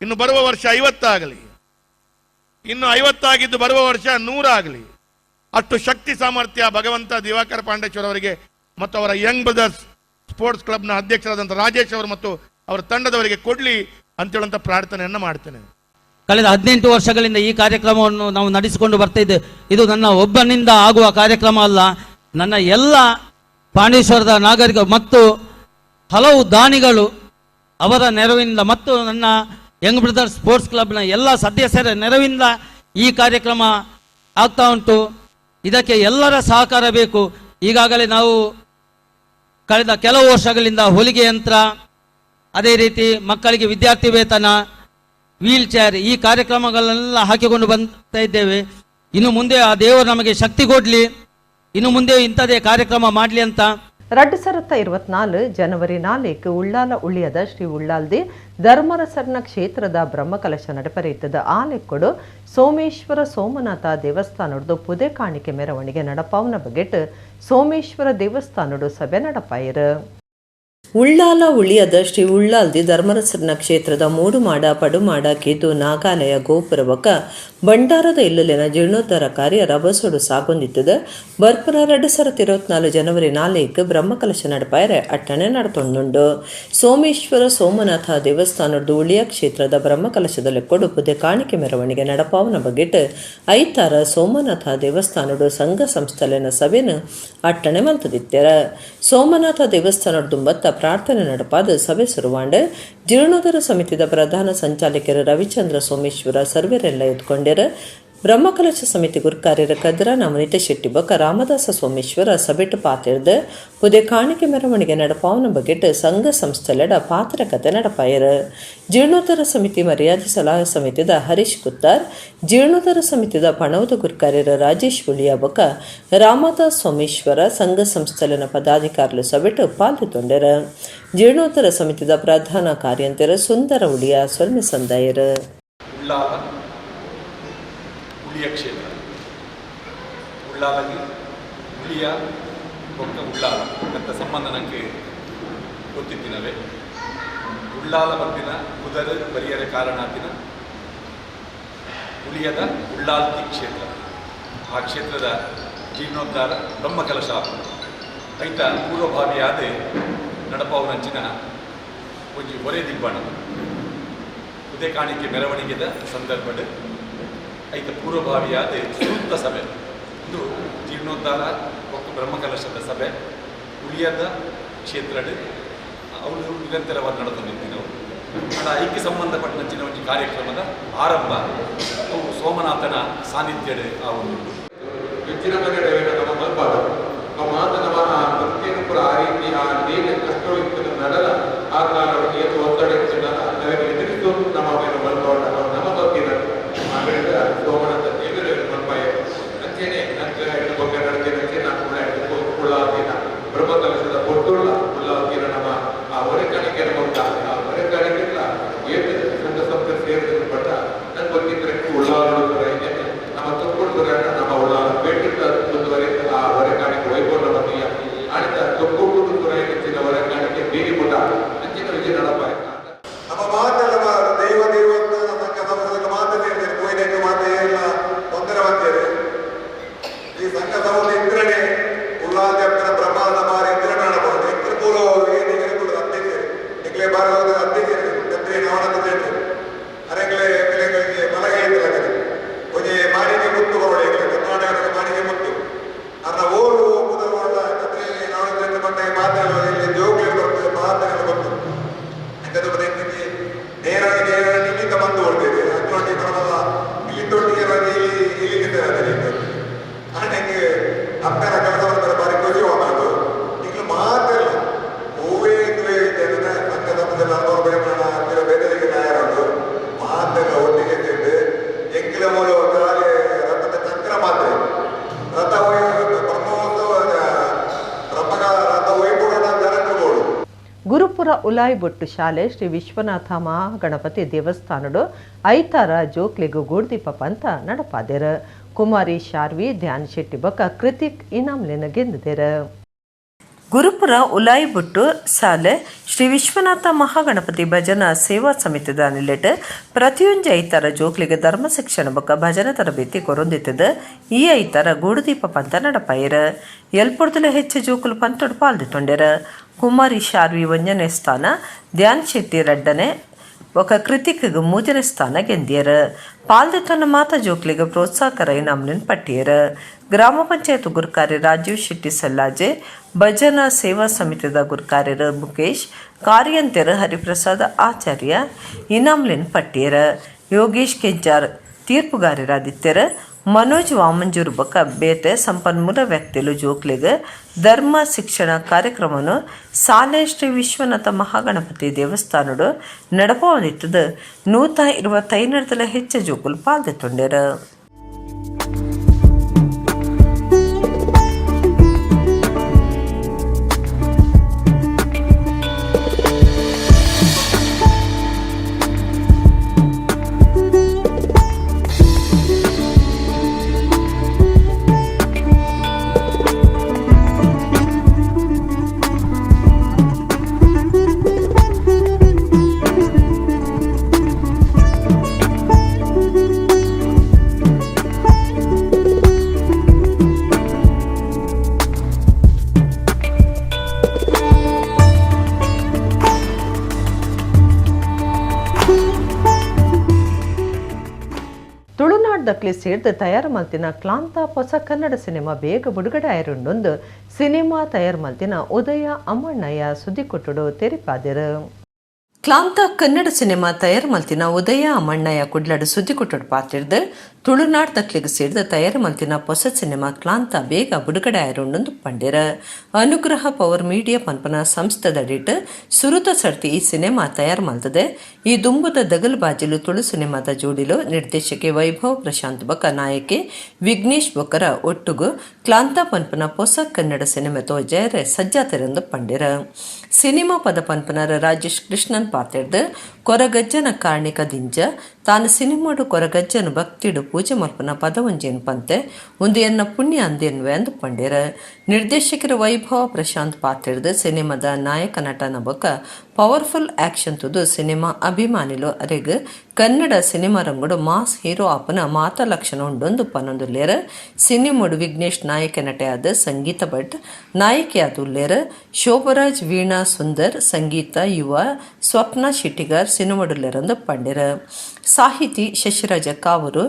ಇನ್ನು ಬರುವ ವರ್ಷ 50 ಆಗಲಿ, ಇನ್ನು 50 ಆಗಿದ್ದು ಬರುವ ವರ್ಷ 100 ಆಗಲಿ. ಅಷ್ಟು ಶಕ್ತಿ ಸಾಮರ್ಥ್ಯ ಭಗವಂತ ದಿವಾಕರ್ ಪಾಂಡೇಶ್ವರ್ ಅವರಿಗೆ ಮತ್ತು ಅವರ ಯಂಗ್ ಬ್ರದರ್ಸ್ ಸ್ಪೋರ್ಟ್ಸ್ ಕ್ಲಬ್ನ ಅಧ್ಯಕ್ಷರಾದಂಥ ರಾಜೇಶ್ ಅವರು ಮತ್ತು ಅವರ ತಂಡದವರಿಗೆ ಕೊಡಲಿ ಅಂತೇಳುವಂಥ ಪ್ರಾರ್ಥನೆಯನ್ನು ಮಾಡ್ತೇನೆ. ಕಳೆದ 18 ವರ್ಷಗಳಿಂದ ಈ ಕಾರ್ಯಕ್ರಮವನ್ನು ನಾವು ನಡೆಸಿಕೊಂಡು ಬರ್ತಾ ಇದ್ದೇವೆ. ಇದು ನನ್ನ ಒಬ್ಬನಿಂದ ಆಗುವ ಕಾರ್ಯಕ್ರಮ ಅಲ್ಲ, ನನ್ನ ಎಲ್ಲ ಪಾಂಡೇಶ್ವರದ ನಾಗರಿಕ ಮತ್ತು ಹಲವು ದಾನಿಗಳು ಅವರ ನೆರವಿನಿಂದ ಮತ್ತು ನನ್ನ ಯಂಗ್ ಬ್ರದರ್ಸ್ ಸ್ಪೋರ್ಟ್ಸ್ ಕ್ಲಬ್ನ ಎಲ್ಲ ಸದಸ್ಯರ ನೆರವಿಂದ ಈ ಕಾರ್ಯಕ್ರಮ ಆಗ್ತಾ ಉಂಟು. ಇದಕ್ಕೆ ಎಲ್ಲರ ಸಹಕಾರ ಬೇಕು. ಈಗಾಗಲೇ ನಾವು ಕಳೆದ ಕೆಲವು ವರ್ಷಗಳಿಂದ ಹೊಲಿಗೆ ಯಂತ್ರ, ಅದೇ ರೀತಿ ಮಕ್ಕಳಿಗೆ ವಿದ್ಯಾರ್ಥಿ ವೇತನ, ವೀಲ್ ಚೇರ್ ಈ ಕಾರ್ಯಕ್ರಮಗಳನ್ನೆಲ್ಲ ಹಾಕಿಕೊಂಡು ಬರ್ತಾ ಇದ್ದೇವೆ. ಇನ್ನು ಮುಂದೆ ಆ ದೇವರು ನಮಗೆ ಶಕ್ತಿ ಕೊಡಲಿ, ಇನ್ನು ಮುಂದೆ ಇಂಥದೇ ಕಾರ್ಯಕ್ರಮ ಮಾಡಲಿ ಅಂತ. 2024 ಜನವರಿ 4 ಉಳ್ಳಾಲ ಉಳಿಯದ ಶ್ರೀ ಉಳ್ಳಾಲ್ದಿ ಧರ್ಮರಸರ್ನ ಕ್ಷೇತ್ರದ ಬ್ರಹ್ಮಕಲಶ ನಡಪರೆಯುತ್ತದ. ಆಲೆಕ್ಕೊಡು ಸೋಮೇಶ್ವರ ಸೋಮನಾಥ ದೇವಸ್ಥಾನದ ಪುದೆ ಕಾಣಿಕೆ ಮೆರವಣಿಗೆ ನಡಪಾವನ ಬಗೆಟ್ ಸೋಮೇಶ್ವರ ದೇವಸ್ಥಾನಡು ಸಭೆ ನಡಪಾಯಿರು. ಉಳ್ಳಾಲ ಉಳಿಯದ ಶ್ರೀ ಉಳ್ಳಾಲ್ದಿ ಧರ್ಮರಸರ್ನ ಕ್ಷೇತ್ರದ ಮೂಡುಮಾಡ ಪಡುಮಾಡ ಕೇತು ನಾಗಾಲಯ ಗೋಪುರ ಬೊಕ್ಕ ಭಂಡಾರದ ಇಲ್ಲಲಿನ ಜೀರ್ಣೋದ್ಧಾರ ಕಾರ್ಯ ರಭಸೋಡು ಸಾಗೊಂದಿತ್ತದ. ಬರ್ಪುರ 2024 ಜನವರಿ 4 ಬ್ರಹ್ಮಕಲಶ ನಡಪಾಯರೆ ಅಟ್ಟಣೆ ನಡತೊಂದುಂಡು. ಸೋಮೇಶ್ವರ ಸೋಮನಾಥ ದೇವಸ್ಥಾನದ ಉಳಿಯ ಕ್ಷೇತ್ರದ ಬ್ರಹ್ಮಕಲಶದಲ್ಲಿ ಕೊಡು ಪುದೆ ಕಾಣಿಕೆ ಮೆರವಣಿಗೆ ನಡಪಾವನ ಬಗೆಟ್ ಐತಾರ ಸೋಮನಾಥ ದೇವಸ್ಥಾನಡು ಸಂಘ ಸಂಸ್ಥೆಲಿನ ಸಭೆನ ಅಟ್ಟಣೆ ಮಲ್ತದಿತ್ತೆರ. ಸೋಮನಾಥ ದೇವಸ್ಥಾನದ ಬತ್ತ ಪ್ರಾರ್ಥನೆ ನಡಪಾದ ಸಭೆ ಸುರುವಾಂಡ. ಜೀರ್ಣೋದ್ಧಾರ ಸಮಿತಿದ ಪ್ರಧಾನ ಸಂಚಾಲಕರು ರವಿಚಂದ್ರ ಸೋಮೇಶ್ವರ ಸರ್ವೆರೆಲ್ಲ ಎತ್ಕೊಂಡ್ಯಾರ. ಬ್ರಹ್ಮಕಲಶ ಸಮಿತಿ ಗುರ್ಕಾರ್ಯರ ಕದ್ರ ನವನೀತ ಶೆಟ್ಟಿ ಬೊಕ್ಕ ರಾಮದಾಸ ಸೋಮೇಶ್ವರ ಸಭೆಟ್ ಪಾತಿರ್ದ ಪುದೆ ಕಾಣಿಕೆ ಮೆರವಣಿಗೆ ನಡಪಾವನ ಬಗೆಟ್ ಸಂಘ ಸಂಸ್ಥೆಲೆಡ ಪಾತ್ರ ಕತೆ ನಡಪಾಯರ. ಜೀರ್ಣೋದ್ಧಾರ ಸಮಿತಿ ಮರ್ಯಾದೆ ಸಲಹಾ ಸಮಿತಿದ ಹರೀಶ್ ಕುತ್ತಾರ್, ಜೀರ್ಣೋದ್ಧಾರ ಸಮಿತಿದ ಪಣವದ ಗುರ್ಕಾರ್ಯರ ರಾಜೇಶ್ ಉಳಿಯ ಬೊಕ್ಕ ರಾಮದಾಸ್ ಸೋಮೇಶ್ವರ ಸಂಘ ಸಂಸ್ಥೆಲೆನ ಪದಾಧಿಕಾರಿಗಳು ಸಭೆಟ್ ಪಾಲ್ಗೊಂಡರ. ಜೀರ್ಣೋದ್ಧಾರ ಸಮಿತಿದ ಪ್ರಧಾನ ಕಾರ್ಯಂತರ ಸುಂದರ ಉಳಿಯ ಸೊಲ್ಮೆ ಸಂದಾಯರ. ಉಳಿಯ ಕ್ಷೇತ್ರ ಉಳ್ಳಾಲಗಿ ಉಳಿಯ ಬೊಕ್ಕ ಉಳ್ಳಾಲ ಅಂತ ಸಂಬಂಧ ನನಗೆ ಗೊತ್ತಿದ್ದಿನವೇ. ಉಳ್ಳಾಲ ಬಂದಿನ ಕುದರೆ ಬರಿಯರ ಕಾರಣಾತಿನ ಉಳಿಯದ ಉಳ್ಳಾಲ್ತಿ ಕ್ಷೇತ್ರ, ಆ ಕ್ಷೇತ್ರದ ಜೀರ್ಣೋದ್ಧಾರ ಬ್ರಹ್ಮಕಲಶ ಐತ ಪೂರ್ವಭಾವಿಯಾದ ನಡಪಾವನಂಚಿನ ಒಂಜಿ ಒರೆ ದಿಬ್ಬಣ ಉದೇ ಕಾಣಿಕೆ ಮೆರವಣಿಗೆದ ಸಂದರ್ಭಡ್ ಐತ ಪೂರ್ವಭಾವಿಯಾದ ಸೂಕ್ತ ಸಭೆ ಇದು ಜೀರ್ಣೋದ್ಧಾರ ಒಕ್ಕ ಬ್ರಹ್ಮಕಲಶದ ಸಭೆ ಉಳಿಯದ ಕ್ಷೇತ್ರಡ್ ಅವರು ನಿರಂತರವಾಗಿ ನಡೆದು ನಿಂತಿನವು. ಆಡ ಐಕ್ಯ ಸಂಬಂಧಪಟ್ಟಂಚಿನ ಒಂಜಿ ಕಾರ್ಯಕ್ರಮದ ಆರಂಭ ಅವು ಸೋಮನಾಥನ ಸಾನ್ನಿಧ್ಯಡ್ ಆ ಒಂದು ಹೆಚ್ಚಿನ ನಮ್ಮ ಮಲ್ಪಾದ ಮಾತ ನಮ್ಮ ವೃತ್ತಿಯನ್ನು ಪೂರ ಆ ರೀತಿ ಆ ಲೀಲೆ ಕಷ್ಟಗಳು ಇತ್ತು ನಡಲ ಆ ಕಾಲ ಏತು ಒತ್ತಡ ಇತ್ತು ಎದುರಿಸು ನಮ್ಮ ಮಲ್ಪಾಡ ನಮ್ಮ ಬಗ್ಗೆ ಆಮೇಲೆ ಸೋಮನಾಥ ದೇವರು ಮಲ್ಪಾಯ ಅಂಚೆನೆ ನಂತರ ಬೊಕ್ಕ ನಡೆದಿನ ಅಂಚೆನ ಉಳ್ಳಾದಿನ ಬ್ರಹ್ಮಕಲಶದ ಪೊಟ್ಟುಳ್ಳ ಉಳ್ಳಾದಿನ ನಮ್ಮ ಆ ಹೊರೆಕಾಣಿಕೆ ಬೊಕ್ಕ ಆ ಹೊರೆಕಾಣಿಕೆಲ್ಲ ಏತು ಸಂಘ ಸಂಸ್ಥೆ ಸೇರಿದ ಪಟ್ಟ ನನ್ ಗೊತ್ತಿದ್ರೆ ಉಳ್ಳಾಲ ನಮ್ಮ ತಪ್ಪುಡು ನಮ್ಮ ಉಳ್ಳಾಲ ಪೇಟೆ ಮುಂದುವರೆದ. ಗುರುಪುರ ಉಲಾಯಿಬೊಟ್ಟು ಶಾಲೆ ಶ್ರೀ ವಿಶ್ವನಾಥ ಮಹಾಗಣಪತಿ ದೇವಸ್ಥಾನಡು ಐತಾರ ಜೋಕ್ಲಿಗು ಗೂಡ್ದೀಪ ಪಂತ ನಡಪಾದೆರ್. ಕುಮಾರಿ ಶಾರ್ವಿ ಧ್ಯಾನ್ ಶೆಟ್ಟಿ ಬೊಕ್ಕ ಕೃತಿಕ್ ಇನಾಮ್ಲೆನ್ ಗೆಂದಿದೆರ್. ಗುರುಪುರ ಉಲಾಯಿಬೊಟ್ಟು ಸಾಲೆ ಶ್ರೀ ವಿಶ್ವನಾಥ ಮಹಾಗಣಪತಿ ಭಜನಾ ಸೇವಾ ಸಮಿತಿದ ನಿಲೆಟ್ ಪ್ರತಿಯೊಂಜಿ ಐತಾರ ಜೋಕ್ಲಿಗೆ ಧರ್ಮ ಶಿಕ್ಷಣ ಬೊಕ್ಕ ಭಜನಾ ತರಬೇತಿ ಕೊರೊಂದಿತ್ತದ. ಈ ಐತಾರ ಗೂಡುದೀಪ ಪಂತ ನಡಪಾಯೆರ್. ಎಲ್ಪೊರ್ದುಲ ಹೆಚ್ಚು ಜೋಕುಲು ಪಂತೊಡು ಪಾಲ್ದಿತ್ತೊಂಡೆರ್. ಕುಮಾರಿ ಶಾರ್ವಿ ಒಂಜನೇ ಸ್ಥಾನ, ಧ್ಯಾನ್ ಶೆಟ್ಟಿ ರಡ್ಡನೆ ಬೊಕ್ಕ ಕೃತಿಕ್ ಮೂಜನೇ ಸ್ಥಾನ ಗೆಂದಿಯರ್. ಪಾಲ್ದಿತ್ತೊನ್ನ ಮಾತಾ ಜೋಕ್ಲಿಗೆ ಪ್ರೋತ್ಸಾಹಕರ ಇನಾಮ್ಲೆನ್ ಪಟ್ಟಿಯೆರ್. ಗ್ರಾಮ ಪಂಚಾಯತ್ ಗುರ್ಕಾರೆ ರಾಜೀವ್ ಶೆಟ್ಟಿ ಸಲ್ಲಾಜೆ, ಭಜನಾ ಸೇವಾ ಸಮಿತಿದ ಗುರ್ಕಾರ್ಯರು ಮುಕೇಶ್, ಕಾರ್ಯಂತೆರ್ ಹರಿಪ್ರಸಾದ್ ಆಚಾರ್ಯ ಇನಾಮ್ಲೆನ್ ಪಟ್ಟಿಯೆರ್. ಯೋಗೇಶ್ ಕೆಂಚಾರ್ ತೀರ್ಪುಗಾರರಾದಿತ್ತೆರ್. ಮನೋಜ್ ವಾಮಂಜೂರ್ ಬೊಕ್ಕ ಬೇತೆ ಸಂಪನ್ಮೂಲ ವ್ಯಕ್ತಿಲು ಜೋಕ್ಲೆಗ್ ಧರ್ಮ ಶಿಕ್ಷಣ ಕಾರ್ಯಕ್ರಮನು ಸಾಲೆ ಶ್ರೀ ವಿಶ್ವನಾಥ ಮಹಾಗಣಪತಿ ದೇವಸ್ಥಾನಡು ನಡಪವೊಂದಿತ್ತದ. 125 ಹೆಚ್ಚು ಜೋಕುಲು ಪಾಲ್ದೆತ್ತೊಂಡೆರ್. ತುಳುನಾಡ್ದಕ್ಲೆ ಸೇರ್ದು ತಯಾರು ಮಲ್ತಿನ ಕ್ಲಾಂತ ಹೊಸ ಕನ್ನಡ ಸಿನಿಮಾ ಬೇಗ ಬಿಡುಗಡೆ ಆಯಿರುಂಡೊಂದು ಸಿನಿಮಾ ತಯಾರು ಮಲ್ತಿನ ಉದಯ ಅಮ್ಮಣ್ಣಯ್ಯ ಸುದ್ದಿಕೊಟ್ಟುಡು ತೆರಿಪಾದೆರು. ಕ್ಲಾಂತ ಕನ್ನಡ ಸಿನಿಮಾ ತಯಾರು ಮಲ್ತಿನ ಉದಯ ಅಮ್ಮಣ್ಣಯ್ಯ ಕುಡ್ಲಡು ಸುದ್ದಿಕೊಟ್ಟುಡು ಪಾತಿರ್ದು ತುಳುನಾಡ್ದಕ್ಲೆಗ್ ಸೇರ್ದು ತಯಾರು ಮಲ್ತಿನ ಹೊಸ ಸಿನಿಮಾ ಕ್ಲಾಂತ ಬೇಗ ಬಿಡುಗಡೆ ಆಯಿರುಂಡೊಂದು ಪಂಡೆರ್. ಅನುಗ್ರಹ ಪವರ್ ಮೀಡಿಯಾ ಪನ್ಪನ ಸಂಸ್ಥೆದಡಿಟ್ ಸುರುತ ಸರ್ತಿ ಈ ಸಿನಿಮಾ ತಯಾರು ಮಲ್ತದೆ. ಈ ದುಂಬುದ ದಗಲ್ ಬಾಜಿಲು ತುಳು ಸಿನಿಮಾದ ಜೋಡಿಲು ನಿರ್ದೇಶಕೆ ವೈಭವ್ ಪ್ರಶಾಂತ್ ಬೊಕ್ಕ ನಾಯಕೆ ವಿಘ್ನೇಶ್ ಬೊಕ್ಕರ ಒಟ್ಟುಗು ಕ್ಲಾಂತ ಪನ್ಪನ ಹೊಸ ಕನ್ನಡ ಸಿನಿಮಾ ತೋಜಾಯರೆ ಸಜ್ಜಾತೆರೆಂದು ಪಂಡೆರ್. ಸಿನಿಮಾ ಪದ ಪನ್ಪನರ ರಾಜೇಶ್ ಕೃಷ್ಣನ್ ಪಾತೆರ್ದು ಕೊರಗಜ್ಜನ ಕಾರ್ಣಿಕ ದಿಂಜ ತಾನು ಸಿನಿಮಾಡು ಕೊರಗಜ್ಜನ ಭಕ್ತಿಡು ಪೂಜೆ ಮಲ್ಪನ ಪದವಂಜೇನು ಪಂತೆ ಒಂದು ಎನ್ನ ಪುಣ್ಯ ಅಂದೆನ್ವೆ ಅಂದು ಪಂಡೆರ್. ನಿರ್ದೇಶಕರ ವೈಭವ ಪ್ರಶಾಂತ್ ಪಾತೆರ್ದು ಸಿನಿಮಾದ ನಾಯಕ ನಟನ ಬೊಕ್ಕ ಪವರ್ಫುಲ್ ಆಕ್ಷನ್ ತುದು ಸಿನಿಮಾ ಅಭಿಮಾನಿಲು ಅರೆಗ್ ಕನ್ನಡ ಸಿನಿಮಾ ರಂಗಡು ಮಾಸ್ ಹೀರೋ ಆಪನ ಮಾತ ಲಕ್ಷಣ ಉಂಡೊಂದು ಪನೊಂದುಲ್ಲೇರ್. ಸಿನಿಮೋಡು ವಿಘ್ನೇಶ್ ನಾಯಕ ನಟೆಯಾದ ಸಂಗೀತ ಭಟ್ ನಾಯಕಿಯಾದುಲ್ಲೇರ್. ಶೋಭರಾಜ್, ವೀಣಾ ಸುಂದರ್, ಸಂಗೀತ ಯುವ, ಸ್ವಪ್ನ ಶೆಟ್ಟಿಗಾರ್ ಸಿನಿಮಾಡುಲ್ಲೇರಂದು ಪಂಡೆರ್. ಸಾಹಿತಿ ಶಶಿರಾಜ ಕಾವರು,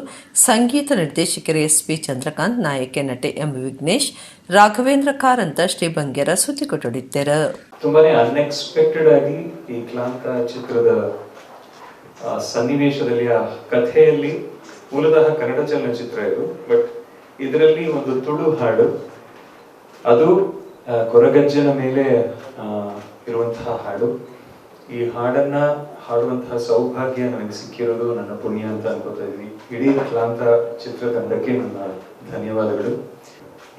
ಸಂಗೀತ ನಿರ್ದೇಶಕರು ಎಸ್ ಪಿ ಚಂದ್ರಕಾಂತ್, ನಾಯಕ ನಟೆ ಎಂ ವಿಘ್ನೇಶ್, ರಾಘವೇಂದ್ರ ಕಾರಂತ ಶ್ರೀ ಬಂಗೇರ ಸುದ್ದಿಕೊಟ್ಟುಡಿದ್ದರು. ತುಂಬಾನೇ ಅನ್ಎಕ್ಸ್ಪೆಕ್ಟೆಡ್ ಆಗಿ ಈ ಕ್ಲಾಂತ ಚಿತ್ರದ ಸನ್ನಿವೇಶದಲ್ಲಿ, ಆ ಕಥೆಯಲ್ಲಿ, ಮೂಲತಃ ಕನ್ನಡ ಚಲನಚಿತ್ರ ಇದು, ಬಟ್ ಇದರಲ್ಲಿ ಒಂದು ತುಳು ಹಾಡು, ಅದು ಕೊರಗಜ್ಜನ ಮೇಲೆ ಇರುವಂತಹ ಹಾಡು. ಈ ಹಾಡನ್ನ ಹಾಡುವಂತಹ ಸೌಭಾಗ್ಯ ನನಗೆ ಸಿಕ್ಕಿರೋದು ನನ್ನ ಪುಣ್ಯ ಅಂತ ಅನ್ಕೋತಾ ಇದ್ವಿ. ಇಡೀ ಕ್ಲಾಂತ ಚಿತ್ರತಂಡಕ್ಕೆ ನನ್ನ ಧನ್ಯವಾದಗಳು.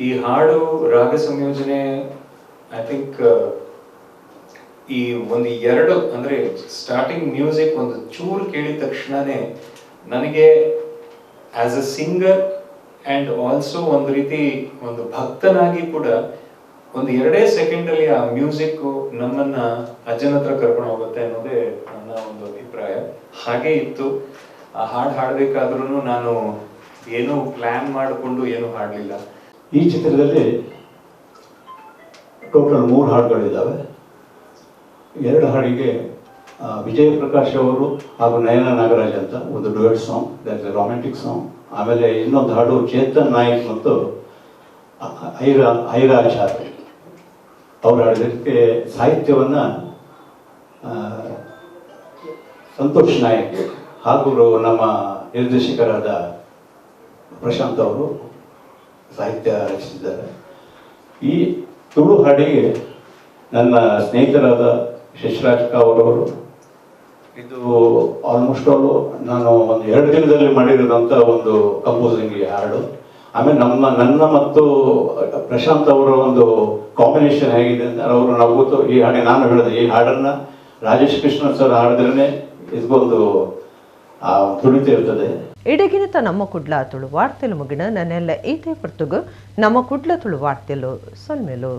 ಈ ಹಾಡು ರಾಗ ಸಂಯೋಜನೆ I think ಈ ಒಂದು ಎರಡು ಅಂದ್ರೆ ಸ್ಟಾರ್ಟಿಂಗ್ ಮ್ಯೂಸಿಕ್ ಒಂದು ಚೂರು ಕೇಳಿದ ತಕ್ಷಣನೇ ನನಗೆ as a singer and also ಒಂದು ರೀತಿ ಒಂದು ಭಕ್ತನಾಗಿ ಕೂಡ ಒಂದು 2 ಸೆಕೆಂಡ್ ಅಲ್ಲಿ ಆ ಮ್ಯೂಸಿಕ್ ನಮ್ಮನ್ನ ಅಜ್ಜನ ಹತ್ರ ಕರ್ಕೊಂಡು ಹೋಗುತ್ತೆ ಅನ್ನೋದೇ ನನ್ನ ಒಂದು ಅಭಿಪ್ರಾಯ. ಹಾಗೆ ಇತ್ತು. ಆ ಹಾಡು ಹಾಡಬೇಕಾದ್ರೂ ನಾನು ಏನು ಪ್ಲಾನ್ ಮಾಡಿಕೊಂಡು ಏನು ಹಾಡಲಿಲ್ಲ. ಈ ಚಿತ್ರದಲ್ಲಿ ಟೋಟಲ್ 3 ಹಾಡುಗಳಿದ್ದಾವೆ. 2 ಹಾಡಿಗೆ ವಿಜಯ ಪ್ರಕಾಶ್ ಅವರು ಹಾಗೂ ನಯನ ನಾಗರಾಜ್ ಅಂತ ಒಂದು duet song, that is romantic song. ಆಮೇಲೆ ಇನ್ನೊಂದು ಹಾಡು ಚೇತನ್ ನಾಯಕ್ ಮತ್ತು ಐರಾಚಾರ್ಯ ಅವರು ಹಾಡಿದಕ್ಕೆ ಸಾಹಿತ್ಯವನ್ನು ಸಂತೋಷ್ ನಾಯಕ್ ಹಾಗೂ ನಮ್ಮ ನಿರ್ದೇಶಕರಾದ ಪ್ರಶಾಂತ್ ಅವರು ಸಾಹಿತ್ಯ ರಚಿಸಿದ್ದಾರೆ. ಈ ತುಳು ಹಾಡಿಗೆ ನನ್ನ ಸ್ನೇಹಿತರಾದ ಶಶಿರಾಜ್ ಕಾವೂರವರು, ಇದು ಆಲ್ಮೋಸ್ಟ್ ಆಲ್ ನಾನು ಒಂದು 2 ದಿನದಲ್ಲಿ ಮಾಡಿರೋದಂಥ ಒಂದು ಕಂಪೋಸಿಂಗ್ ಈ ಹಾಡು. ಆಮೇಲೆ ನಮ್ಮ ನನ್ನ ಮತ್ತು ಪ್ರಶಾಂತ್ ಅವರ ಒಂದು ಕಾಂಬಿನೇಷನ್ ಹೇಗಿದೆ ಅಂತ ಅವರು ನಾವು ಗೊತ್ತು. ಈ ಹಾಗೆ ನಾನು ಹೇಳಿದೆ, ಈ ಹಾಡನ್ನು ರಾಜೇಶ್ ಕೃಷ್ಣನ್ ಸರ್ ಹಾಡಿದ್ರೇ ಇದಕ್ಕೊಂದು ತುಡಿತ ಇರ್ತದೆ. ಇಡಗಿನತ ನಮ್ಮ ಕುಡ್ಲ ತುಳು ವಾರ್ತೆಲು ಮುಗಿನ ನನ್ನೆಲ್ಲ ಈತೆ ಪೊರ್ತುಗು ನಮ್ಮ ಕುಡ್ಲ ತುಳು ವಾರ್ತೆಲು ಸೊಲ್ಮೆಲು.